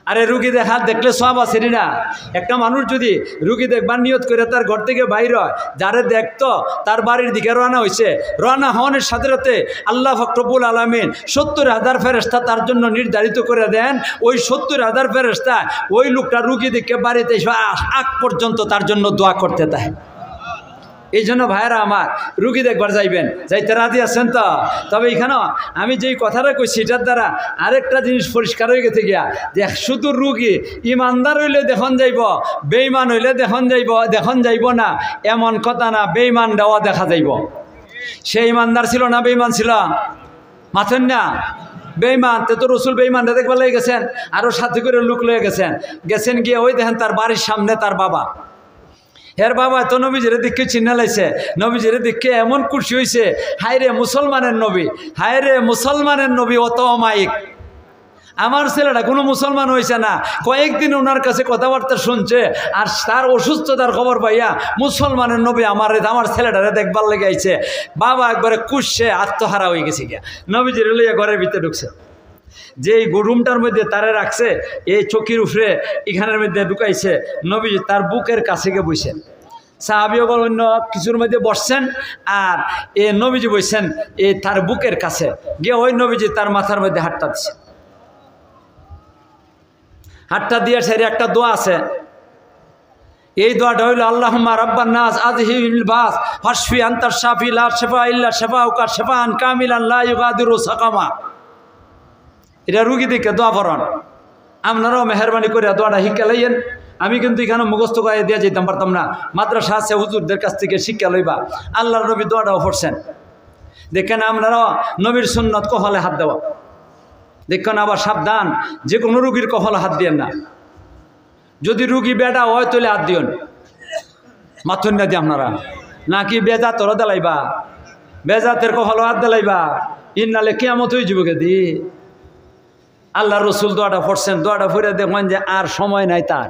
আরে, রুগী দেখা, দেখলে সওয়াব আছে নি না? একটা মানুষ যদি রুগী দেখবার নিয়ত করে তার ঘর থেকে বাইর হয়, যারে দেখতো, তার বাড়ির দিকে রওনা হইছে, রওনা হওয়ানোর সাথে সাথে আল্লাহ পাক রব্বুল আলামিন সত্তর হাজার ফেরেশতা তার জন্য নির্ধারিত করে দেন। ওই সত্তর হাজার ফেরেশতা ওই লোকটা রুগী দেখে বাড়িতে এসে আস-, আগ পর্যন্ত তার জন্য দোয়া করতে দেয়। এই জন্য ভাইরা আমার, রুগী দেখবার যাইবেন, যাইতে রাজি আছেন তো? তবে এখানে আমি যেই কথাটা কইছি, এটার দ্বারা আরেকটা জিনিস পরিষ্কার হয়ে গেছে গিয়া, যে শুধু রুগী ইমানদার হইলে দেখুন যাইব, বেঈমান হইলে দেখুন যাইব, দেখুন যাইব না, এমন কথা না, বেঈমানটাও দেখা যাইব। সে ইমানদার ছিল না বেঈমান ছিল? মাতইন না? বেঈমান, তে তো রসুল বেঈমানরে দেখবার লাগি গেছেন, আরো সাথে করে লোক লইয়া গেছেন। গেছেন গিয়া ওই দেখেন তার বাড়ির সামনে তার বাবা। এর বাবা তো নবীজিরে দেখে চিন্না লাইছে, নবীজিরে দেখে এমন খুশি হইছে, "হায় রে মুসলমানের নবী, হায় রে মুসলমানের নবী, অত অমায়িক। আমার ছেলেটা কোনো মুসলমান হইছে না, কয়েকদিন ওনার কাছে কথাবার্তা শুনছে, আর তার অসুস্থতার খবর পাইয়া মুসলমানের নবী আমার, আমার ছেলেটারে দেখবার লাগি আইছে।" বাবা একবারে খুশি, আত্মহারা হয়ে গেছে গিয়া, নবীজিরে লইয়া ঘরের ভিতরে ঢুকছে। যেই রুমটার মধ্যে তারে রাখছে, এই চকির উপরে, এখানের মধ্যে ঢুকাইছে, নবীজি তার বুকের কাছে গিয়ে বইছেন। সাহাবী অকল অন্য কিছুর মধ্যে বসছেন, আর এ নবীজি বইছেন এই তার বুকের কাছে। গিয়া ওই নবীজি তার মাথার মধ্যে হাতটা দিছে। হাতটা দিয়া সেরে একটা দোয়া আছে, এই দোয়াটা হইল, "আল্লাহুম্মা রাব্বান নাস, আযহিবিল বাস, ফাশফি আনতা শাফি, লা শিফা ইল্লা শিফাউকা, শিফাআন কামিলান লা ইউগাদিরু সাকামা।" এটা রুগী দেখে দোয়া পড়ান। আপনারাও মেহেরবানি করে দোয়াটা শিক্ষা লইয়েন। আমি কিন্তু এখানে মুখস্থ করে দিয়া যেতাম পারতাম না। মাদ্রাসা আছে, হুজুরদের কাছ থেকে শিক্ষা লইবা। আল্লাহর নবী দোয়াটাও পড়ছেন। দেখেন, আপনারাও নবীর সুন্নত কপালে হাত দেওয়া। দেখেন, আবার সাবধান, যে কোনো রুগীর কপালে হাত দিয়েন না। যদি রুগী বেটা হয়, তাহলে হাত দিয়েন। মাতইন না দি আপনারা। নাকি বেজাতরে দিলাইবা? বেজাতের কপালে হাত দিলাইবা? ইন্নালে কিয়ামত হয়ে যাবো গেদি। আল্লাহর রসুল দোয়াটা পড়ছেন, দোয়াটা পড়ে দেখবেন যে আর সময় নাই তার।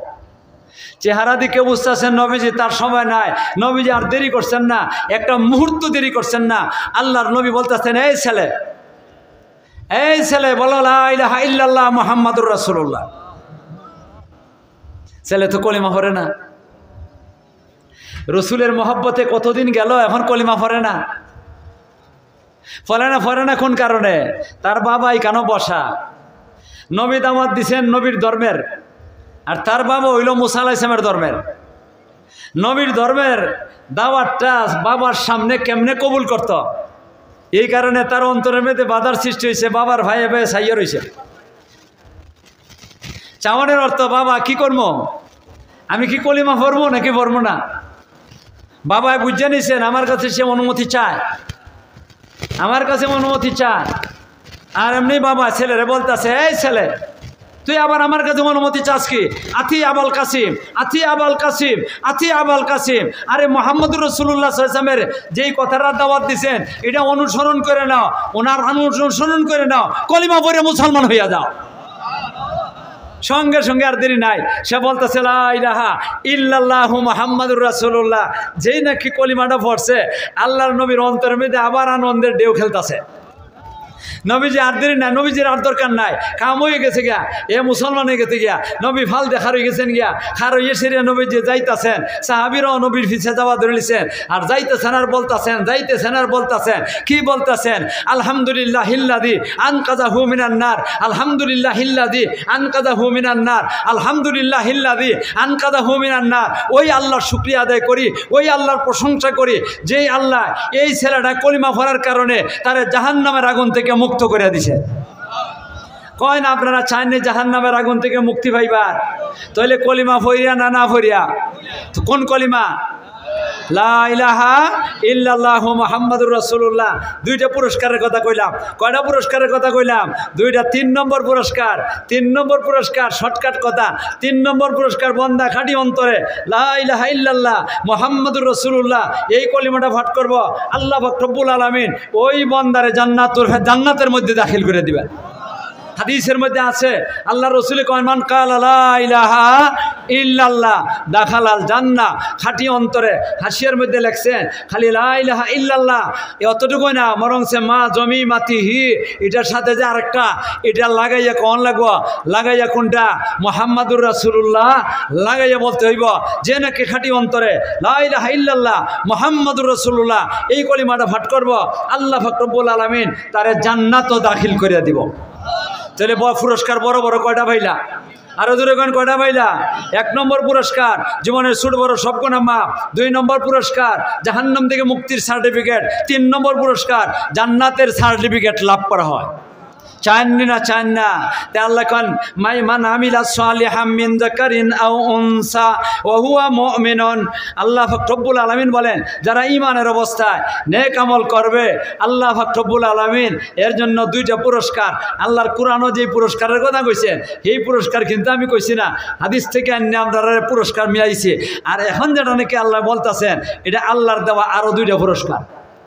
চেহারা দিকে বুঝতেছেন নবীজি তার সময় নাই, নবীজি আর দেরি করছেন না, একটা মুহূর্ত দেরি করছেন না। আল্লাহর নবী বলতেছেন, "এই ছেলে, এই ছেলে, বলো লা ইলাহা ইল্লাল্লাহ মুহাম্মাদুর রাসূলুল্লাহ।" ছেলে তো কলিমা পড়ে না। রসুলের মহব্বতে কতদিন গেল, এখন কলিমা পড়ে না। পড়ে না, পড়ে না কোন কারণে? তার বাবা এখানে বসা। নবী দাওয়াত দিছেন নবীর ধর্মের, আর তার বাবা হইল মুসা আলাইহিস সালামের ধর্মের। নবীর ধর্মের দাওয়াতটা বাবার সামনে কেমনে কবুল করত, এই কারণে তার অন্তরের মধ্যে বাধার সৃষ্টি হয়েছে। বাবার ভাই এভাবে সাইয়া রয়েছে। চাওয়ানোর অর্থ, "বাবা, কি করবো? আমি কি কলিমা পড়বো নাকি পড়বো না?" বাবায় বুঝে নিছেন, আমার কাছে সে অনুমতি চায়, আমার কাছে অনুমতি চায়। আর এমনি বাবা ছেলেরে বলতেছে, "এই ছেলে, তুই আবার আমার কাছে অনুমতি চাস কি? আতি আবাল কাসিম, আতি আবাল কাসিম, আতি আবাল কাসিম।" আরে, মোহাম্মদুর রাসূলুল্লাহ সাল্লাল্লাহু আলাইহি ওয়াসাল্লামের যেই কথাটা দাওয়াত দিছেন, এটা অনুসরণ করে নাও, ওনার অনুসরণ করে নাও, কলিমা পড়ে মুসলমান হইয়া যাও। সঙ্গে সঙ্গে আর দেরি নাই, সে বলতেছে, "লা ইলাহা ইল্লাল্লাহু মুহাম্মাদুর রাসূলুল্লাহ।" যেই নাকি কলিমাটা পড়ছে, আল্লাহর নবীর অন্তরের মধ্যে আবার আনন্দের ঢেউ খেলতেছে। নবীজি আর দেরি নাই, নবীজির আর দরকার নাই, কাম হয়ে গেছে গিয়া, এ মুসলমান হয়ে গেছে গিয়া। নবী ফাল দেখা রয়ে গেছেন গিয়া, খার হয়ে সেরে নবীজি যাইতাছেন, সাহাবীরাও নবীর পিছে যাওয়া ধরে নিছেন, আর যাইতেছেন আর বলতাছেন, যাইতেছেন আর বলতাছেন। কি বলতাছেন? "আলহামদুলিল্লাহিল্লাযী আনকাযাহু মিনান নার, আলহামদুলিল্লাহিল্লাযী আনকাযাহু মিনান নার, আলহামদুলিল্লাহিল্লাযী আনকাযাহু মিনান নার।" ওই আল্লাহর শুকরিয়া আদায় করি, ওই আল্লাহর প্রশংসা করি, যেই আল্লাহ এই ছেলেটা কলিমা পড়ার কারণে তারে জাহান্নামের আগুন থেকে মুক্ত করে দিছে। কয় না, আপনারা চাইননি জাহান্নামের আগুন থেকে মুক্তি পাইবার? তাহলে কলিমা পড়িয়া না, না পড়িয়া? তো কোন কলিমা? লা ইলাহা ইল্লাল্লাহু মুহাম্মাদুর রাসূলুল্লাহ। দুইটা পুরস্কারের কথা কইলাম। কয়টা পুরস্কারের কথা কইলাম? দুইটা। তিন নম্বর পুরস্কার, তিন নম্বর পুরস্কার, শর্টকাট কথা। তিন নম্বর পুরস্কার, বন্দা খাঁটি অন্তরে লা ইলাহা ইল্লাল্লাহ মুহাম্মাদুর রাসূলুল্লাহ এই কলিমাটা পাঠ করব, আল্লাহ পাক রব্বুল আলামিন ওই বন্দারে জান্নাতুল ফে-, জান্নাতের মধ্যে দাখিল করে দিবেন। হাদিসের মধ্যে আছে, আল্লাহ রসুল কয়, "মান কালা লা ইলাহা ইল্লাল্লাহ দাখালাল জান্নাহ।" খাঁটি অন্তরে, হাশিয়ার মধ্যে লেখছেন, খালি লা ইলাহা ইল্লাল্লাহ, এ অতটুকুই না, বরং সে মা জমি মাতি হি, এটার সাথে যে আরেকটা, এটা লাগাইয়া কন লাগবো, লাগাইয়া কোনটা? মুহাম্মাদুর রাসূলুল্লাহ লাগাইয়া বলতে হইব। যে নাকি খাঁটি অন্তরে লা ইলাহা ইল্লাল্লাহ মুহাম্মাদুর রাসূলুল্লাহ এই কলিমাটা পাঠ করব, আল্লাহ পাক রব্বুল আলামিন তারে জান্নাতও দাখিল করিয়া দিব। তাহলে ব-, পুরস্কার বড় বড় কয়টা পাইলা? আরো জোরে কন, কয়টা পাইলা? এক নম্বর পুরস্কার, জীবনের ছোট বড় সব গুনাহ মাফ। দুই নম্বর পুরস্কার, জাহান্নাম থেকে মুক্তির সার্টিফিকেট। তিন নম্বর পুরস্কার, জান্নাতের সার্টিফিকেট লাভ করা হয়। চাইননি না, চাইন না। তে আল্লাহ কন, "মাই মান আমিলা সালিহাম মিন যাকারিন আও উনসা ওয়া হুয়া মুমিনুন।" আল্লাহ পাক রব্বুল আলামিন বলেন, যারা ঈমানের অবস্থায় নেক আমল করবে, আল্লাহ পাক রব্বুল আলামিন এর জন্য দুইটা পুরস্কার। আল্লাহর কোরআনও যে পুরস্কারের কথা কইছেন, এই পুরস্কার কিন্তু আমি কইছি না, হাদিস থেকে আনিয়া আমরারে পুরস্কার মিলাইছে। আর এখন যেটা নাকি আল্লাহ বলতাছেন, এটা আল্লাহর দেওয়া আরো দুইটা পুরস্কার।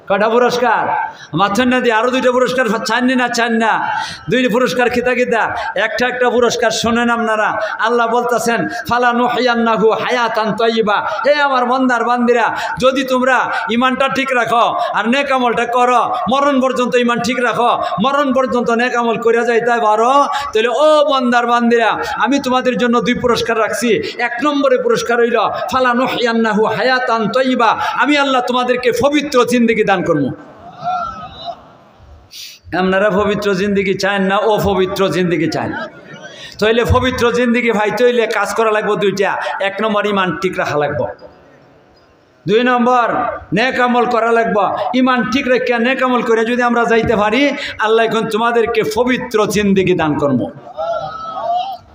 কয়টা পুরস্কার? মাথুর নদী আরো দুইটা পুরস্কার, চাইননি না, চাইন না। দুই পুরস্কার কিতা কিতা? একটা একটা পুরস্কার শোনেন আপনারা। আল্লাহ বলতাছেন, "ফালা নুহিয়ান্নাহু হায়াতান তাইয়িবা।" হে আমার বন্দার বান্দিরা, যদি তোমরা ইমানটা ঠিক রাখো আর নেক আমলটা করো, মরণ পর্যন্ত ইমান ঠিক রাখো, মরণ পর্যন্ত নেক আমল করে যাইতে পারো, তাহলে ও বন্দার বান্দিরা, আমি তোমাদের জন্য দুই পুরস্কার রাখছি। এক নম্বরে পুরস্কার হইল, "ফালা নুহিয়ান্নাহু হায়াতান তাইয়িবা।" আমি আল্লাহ তোমাদেরকে পবিত্র জিন্দেগি দান করবো। আপনারা পবিত্র জিন্দেগি চাইন না অপবিত্র জিন্দেগি চাইন? তাইলে পবিত্র জিন্দেগি পাইতে হইলে কাজ করা লাগবো দুইটা। এক নম্বর, ইমান ঠিক রাখা লাগবো। দুই নম্বর, নেক আমল করা লাগবো। ইমান ঠিক রাখিয়া নেক আমল করে যদি আমরা যাইতে পারি, আল্লাহ এখন তোমাদেরকে পবিত্র জিন্দেগি দান করবো।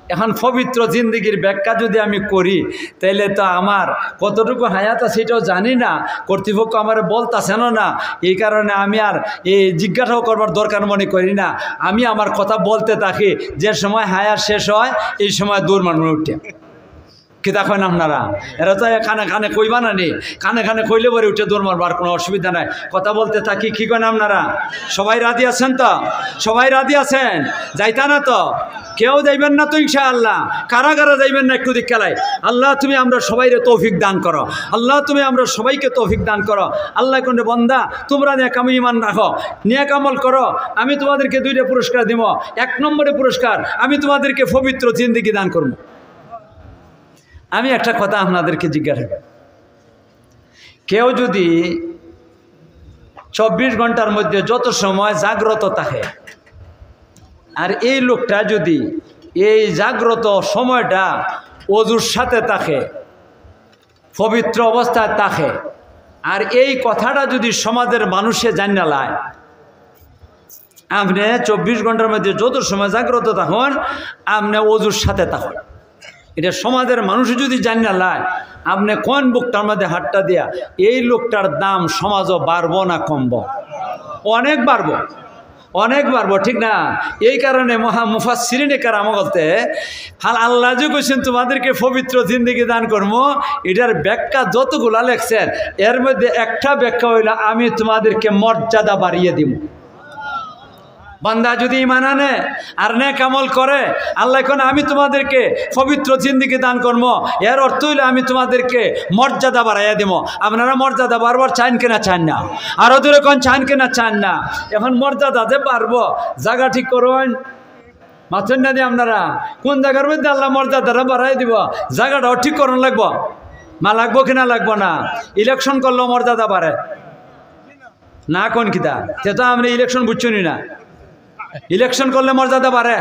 এখন পবিত্র জিন্দেগির ব্যাখ্যা যদি আমি করি, তাইলে তো আমার কতটুকু হায়াত আছে এটাও জানি না, কর্তৃপক্ষ আমারে বলতাছেন না, এই কারণে আমি আর এই জিজ্ঞাসাও করবার দরকার মনে করি না। আমি আমার কথা বলতে থাকি, যে সময় হায়াত শেষ হয়, এই সময় দৌড় মারমু উঠে। কিতা কইন আপনারা? এরা তো কানে কানে কইবা না নি, কানে কানে কইলে পরে উঠে দৌড় মারবার কোনো অসুবিধা নাই। কথা বলতে থাকি, কি কইন আপনারা? সবাই রাজি আছেন তো? সবাই রাজি আছেন? যাইতা না তো? কেউ যাইবেন না তো ইনশাআল্লাহ? কারা কারা যাইবেন না একটু দিক খেলায়। আল্লাহ, তুমি আমরা সবাইরে তৌফিক দান করো। আল্লাহ, তুমি আমরা সবাইকে তৌফিক দান করো। আল্লাহ কোন বন্দা, তোমরা নেক আমল ইমান রাখো, নেক আমল করো, আমি তোমাদেরকে দুইটা পুরস্কার দিব। এক নম্বরে পুরস্কার, আমি তোমাদেরকে পবিত্র জিন্দেগি দান করবো। আমি একটা কথা আপনাদেরকে জিজ্ঞাসা করি, কেউ যদি চব্বিশ ঘন্টার মধ্যে যত সময় জাগ্রত থাকে, আর এই লোকটা যদি এই জাগ্রত সময়টা অজুর সাথে থাকে, পবিত্র অবস্থায় থাকে, আর এই কথাটা যদি সমাজের মানুষে জানিয়া লায়, আপনি চব্বিশ ঘন্টার মধ্যে যত সময় জাগ্রত থাকইন, আপনি অজুর সাথে থাকইন। এটা সমাজের মানুষ যদি জানিয়া লায়, আপনি কোন বুকটার মধ্যে হাতটা দিয়া, এই লোকটার দাম সমাজও বাড়বো না কমবো? অনেক বাড়বো, অনেক বাড়বো, ঠিক না? এই কারণে মহা মুফাসসিরিনে কেরাম বলতে, হাল আল্লাহ যে কইছেন, "তোমাদেরকে পবিত্র জিন্দেগি দান করবো", এটার ব্যাখ্যা যতগুলা লেখছেন, এর মধ্যে একটা ব্যাখ্যা হইল, "আমি তোমাদেরকে মর্যাদা বাড়িয়ে দিব।" বান্দা যদি ইমান আনে আর নেক আমল করে, আল্লাহ এখন, "আমি তোমাদেরকে পবিত্র জিন্দেগি দান করবো", এর অর্থ হইল, "আমি তোমাদেরকে মর্যাদা বাড়াইয়া দিব।" আপনারা মর্যাদা বারবার চান কিনা চান না? আরো দূরে কোন চান কিনা চান না? এখন মর্যাদা যে বাড়বো, জায়গা ঠিক করুন। মাতইন না দি আপনারা, কোন জায়গার মধ্যে আল্লাহ মর্যাদাটা বাড়াই দিব, জায়গাটাও ঠিক করুন লাগবো। মা লাগবো কিনা লাগবো না? ইলেকশন করলেও মর্যাদা বাড়ে। না কোন কিতা? তে তো আপনি ইলেকশন বুঝছনি না। ইলেকশন করলে মর্যাদা বাড়ে,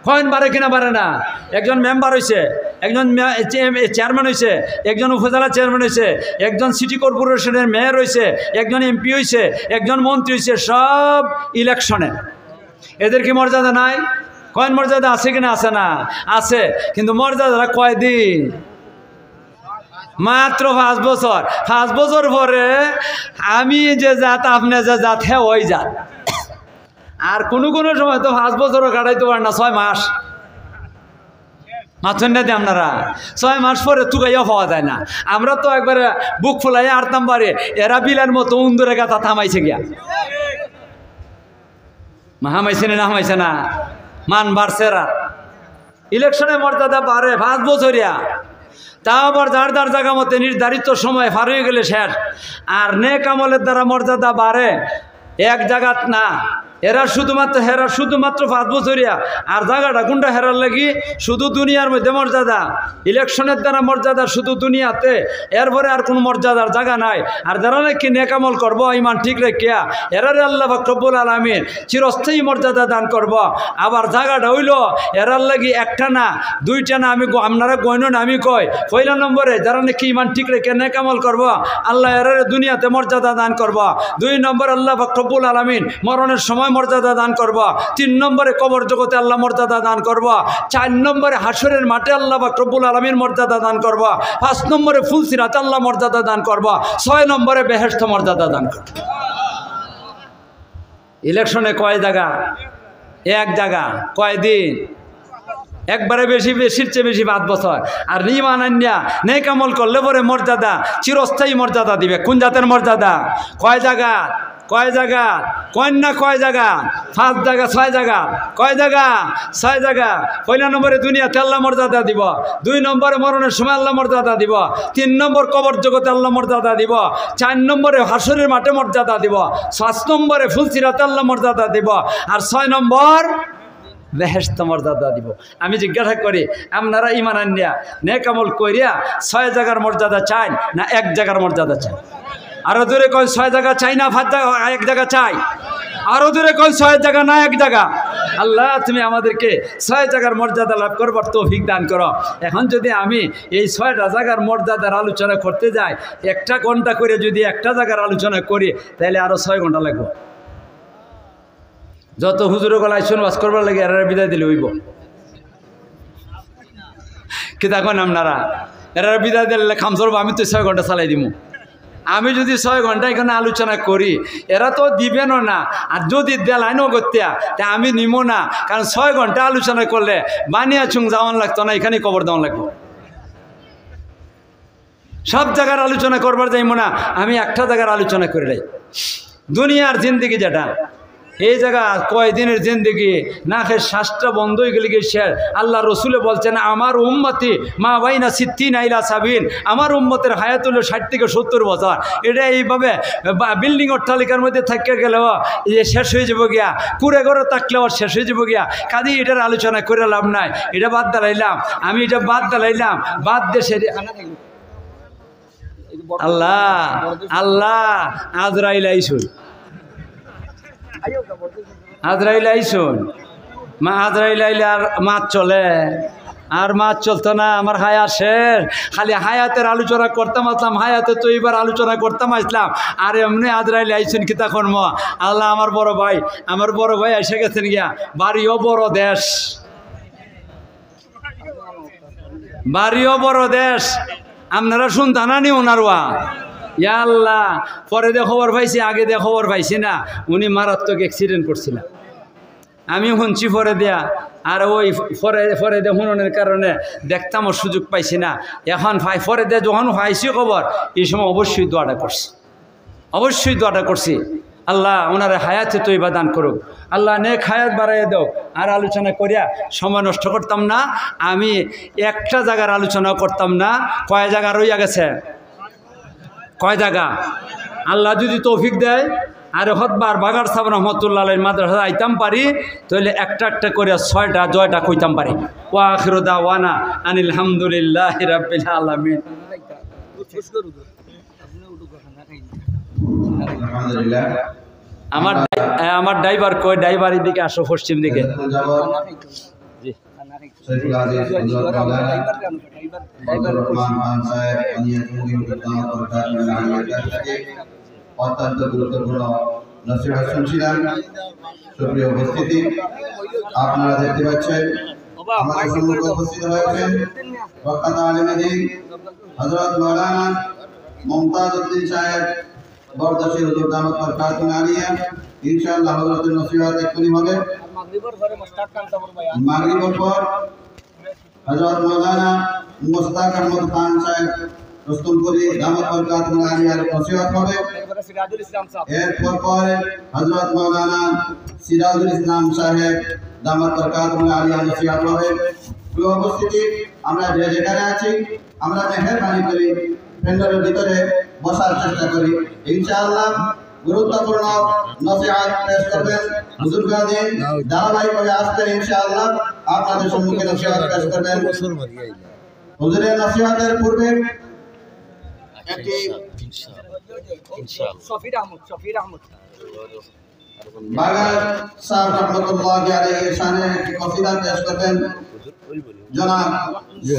কইন বাড়ে কিনা বাড়ে না? একজন মেম্বার হইছে, একজন মে-, চে-, চেয়ারম্যান হইছে, একজন উপজেলা চেয়ারম্যান হইছে, একজন সিটি কর্পোরেশনের মেয়র হইছে, একজন এমপি হইছে, একজন মন্ত্রী হইছে, সব ইলেকশনে। এদের কি মর্যাদা নাই? কইন মর্যাদা আছে কিনা আছে না? আছে, কিন্তু মর্যাদাটা কয়দিন? মাত্র পাঁচ বছর। পাঁচ বছর পরে আমি যে জাত, আপনে যে জাত, হে ওই জাত। আর কুনু কুনু সময় তো পাঁচ বছরও কাটাইতে পারে না, ছয় মাস। মাতইন না দি আপনারা, ছয় মাস পরে তুকাইয়া পাওয়া যায় না। আমরা তো একবারে বুক ফুলাইয়া আরতাম পারি, এরা বিলার মতো উন্দুরে গাতা থামাইছে গিয়া। মা হামাইছে না, না হামাইছে না? মান বাড়ছে এরা। ইলেকশনে মর্যাদা বাড়ে পাঁচ বছরিয়া, তা আবার যার যার জাগা মতে নির্ধারিত সময় পার অইয়া গেলে শেষ। আর নেক আমলের দ্বারা মর্যাদা বাড়ে এক জাগাত না। এরা শুধুমাত্র, হেরা শুধুমাত্র পাঁচ বছরিয়া, আর জাগাটা কুনটা হেরার লাগি? শুধু দুনিয়ার মধ্যে মর্যাদা, ইলেকশনের দ্বারা মর্যাদা শুধু দুনিয়াতে, এরপরে আর কুনু মর্যাদার জাগা নাই। আর যারা নাকি নেক আমল করবো, ইমান ঠিক রাখিয়া, এরারে আল্লাহ পাক রব্বুল আলামিন চিরস্থায়ী মর্যাদা দান করবো। আবার জাগাটা অইলো এরার লাগি একটা না, দুইটা না, আমি গ-, আপনারা গইনন, আমি কই, পয়লা নম্বরে যারা নাকি ইমান ঠিক রেখে নেক আমল করবো, আল্লাহ এরারে দুনিয়াতে মর্যাদা দান করবো। দুই নম্বরে আল্লাহ পাক রব্বুল আলামিন মরণের সময় মর্যাদা দান করবো। তিন নম্বরে কবর জগতে আল্লাহ মর্যাদা দান করবো। চার নম্বরে হাশরের মাঠে আল্লাহ পাক রব্বুল আলামিন মর্যাদা দান করবো। পাঁচ নম্বরে ফুলসিরাতে আল্লাহ মর্যাদা দান করবো। ছয় নম্বরে বেহেশত মর্যাদা দান করবো। ইলেকশনে কয় জাগা? এক জাগা। কয় দিন? একবারে বেশি, বেশির চেয়ে বেশি পাঁচ বছর। আর ইমান আনিয়া নেক আমল করলে পরে মর্যাদা, চিরস্থায়ী মর্যাদা দিবে। কোন জাতের মর্যাদা? কয় জাগা? কয় জাগা? কয় না কয় জাগা? পাঁচ জাগা, ছয় জাগা। কয় জাগা? ছয় জাগা। পয়লা নম্বরে দুনিয়াতে আল্লাহ মর্যাদা দিব, দুই নম্বরে মরণের সময় আল্লাহ মর্যাদা দিব, তিন নম্বর কবর জগতে আল্লাহ মর্যাদা দিব, চার নম্বরে হাশরের মাঠে মর্যাদা দিব, পাঁচ নম্বরে ফুলসিরাতে আল্লাহ মর্যাদা দিব, আর ছয় নম্বর বেহেশত মর্যাদা দিব। আমি জিজ্ঞাসা করি, আপনারা ইমান আনিয়া নেক আমল করিয়া ছয় জাগার মর্যাদা চাইন না এক জাগার মর্যাদা চাইন? আরো জোরে কইন, ছয় জাগা চাই না পাঁচ জাগা, এক জাগা চাই? আরো জোরে কইন, ছয় জাগা না এক জাগা? আল্লাহ, তুমি আমাদেরকে ছয় জাগার মর্যাদা লাভ করবার তৌফিক দান করো। এখন যদি আমি এই ছয়টা জাগার মর্যাদার আলোচনা করতে যাই, একটা ঘন্টা করে যদি একটা জাগার আলোচনা করি, তাহলে আরো ছয় ঘন্টা লাগবো। যত হুজুরে গলাইছন ওয়াজ করবার লাগি, এরারে বিদায় দিলে অইবো। কিতা কইন আপনারা? এরারে বিদায় দিলে কাম চলবো, আমি তো ছয় ঘন্টা চালাই দিমু। আমি যদি ছয় ঘন্টা এখানে আলোচনা করি, এরা তো দিবেনও না, আর যদি দেলাইনও করতে, তা আমি নিমু না, কারণ ছয় ঘন্টা আলোচনা করলে বানিয়া চুং যাওয়ান লাগতো না, এখানেই কবর দেওয়ান লাগবো। সব জাগার আলোচনা করবার যাইমু না, আমি একটা জাগার আলোচনা করি লাই। দুনিয়ার জিন্দেগি যেটা, এই জাগা কয়দিনের জিন্দেগি, নাকের শ্বাসটা বন্ধ অইগেলে গি শেষ। আল্লাহ রসুলে বলছেন, "আমার উম্মতি মা বাইনা সিত্তিনা ইলা সাবিন", আমার উম্মতের হায়াত অইলো ষাট থেকে সত্তর বছর। এটা এইভাবে বা-, বিল্ডিং অট্টালিকার মধ্যে থাকিয়া গেলেও যে শেষ অইযিবো গিয়া, কুড়ে ঘরে থাকলেও শেষ অইযিবো গিয়া। কাজেই এটার আলোচনা করে লাভ নাই, এটা বাদ দিলাইলাম, আমি এটা বাদ দিলাইলাম, বাদ দেশে আল্লাহ, আল্লাহ, আজরাইল আইছইন। আজরাইল আইছইন। মা, আজরাইল আইলে আর মাত চলে? আর মাত চলতো না, আমার হায়াত শেষ। খালি হায়াতের আলোচনা করতাম আছলাম, হায়াতে তৈবার আলোচনা করতাম আছলাম। আর এমনে আজরাইল আইছইন, কিতা করমু? আল্লাহ, আমার বড় ভাই, আমার বড় ভাই আইসা গেছইন গিয়া, বাড়িও বড় দেশ। বাড়িও বড় দেশ, আপনারা শুনতা না নি ওনার ওয়া? ইয়া আল্লাহ, পরে দে খবর পাইছি, আগে দে খবর পাইছি না, উনি মারাত্মক অ্যাক্সিডেন্ট করছিলা। আমি হুনছি পরে দিয়া, আর ওই পরে, পরে দে হুননের কারণে দেখতামও সুযোগ পাইছি না। এখন পাই, পরে দে যখন পাইছি খবর, এই সময় অবশ্যই দোয়াটা করছি। অবশ্যই দোয়াটা করছি, আল্লাহ ওনারে হায়াতে তৈবা দান করুক, আল্লাহ নেক হায়াত বাড়াইয়া দেও। আর আলোচনা করিয়া সময় নষ্ট করতাম না, আমি একটা জাগার আলোচনা করতাম না। কয় জাগা রইয়া গেছে? কয় জাগা? আল্লাহ যদি তৌফিক দেয়, আর হতবার বাগার সাহেব রহমতুল্লাহ আলাইহির মাদ্রাসা আইতাম পারি, তাহলে একটা একটা করে ছয়টা জয়টা কইতাম পারি। ওয়া আখিরু দাওয়ানা আনিল হামদুলিল্লাহি রাব্বিল আলামিন। আলহামদুলিল্লাহ। আমার ড্রাই-, এ, আমার ড্রাইভার কই? ড্রাইভার এদিকে আসো, পশ্চিম দিকে। এতক্ষণ যাবত জি। শেখুল আজিজ হযরত মাওলানা ফজলুর রহমান খান সাহেব, আমিয়াতুল মুমিন দামাত বারকাতুহুম আলিয়া তরফ থেকে অত্যন্ত গুরুত্বপূর্ণ নসিহত শুনছিলাম। সুপ্রিয় উপস্থিতি, আপনারা দেখতে পাচ্ছেন আমাদের সম্মুখে উপস্থিত হয়েছেন প্রখ্যাত আলেমে দ্বীন হযরত মাওলানা মুমতাজ উদ্দিন সাহেব বরদশী হুজুর দামাত বরকাতুহুম আলিয়া, ইনশাআল্লাহ হযরতের নসিহত এক্ষুনি হবে। মাগরিবর পরে মুস্তাক খান সাহেব বয়ান। মাগরিবর পর হযরত মাওলানা মুস্তাক আহমদ খান সাহেব রুস্তমপুরী দামাত বরকাতুহুম আলিয়ার নসিহত হবে। এরপরে সিরাজুল ইসলাম সাহেব। এরপর পরে হযরত মাওলানা সিরাজুল ইসলাম সাহেব দামাত বরকাতুহুম আলিয়ার নসিহত হবে। প্রিয় উপস্থিতি, আমরা যে যেখানে আছি, আমরা মেহেরবানি করি প্যান্ডেলের ভিতরে বসার চেষ্টা করি। ইনশাআল্লাহ গুরুত্বপূর্ণ নসিহত পেশ করবেন হুজুর গাজী, ধারাবাহিকভাবে আসবেন ইনশাআল্লাহ। আপনাদের সম্মুখে নসিহত পেশ করবেন। হুজুরের নসিহতের পূর্বে একটি সফির আহমদ, সফির আহমদ। বাগান সাহেব রহমতুল্লাহ আলাইহির শানে একটি কসিদা পেশ করবেন জনাব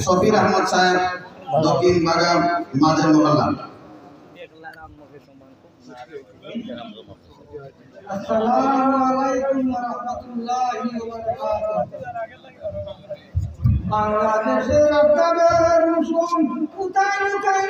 সফির আহমদ সাহেব, দক্ষিণ বাগান মাঝের মোকাল্লা। আসসালামু আলাইকুম ওয়া রাহমাতুল্লাহি ওয়া বারাকাতুহু। বাংলাদেশের আফতাবের রোশন কোথায় লুকায়?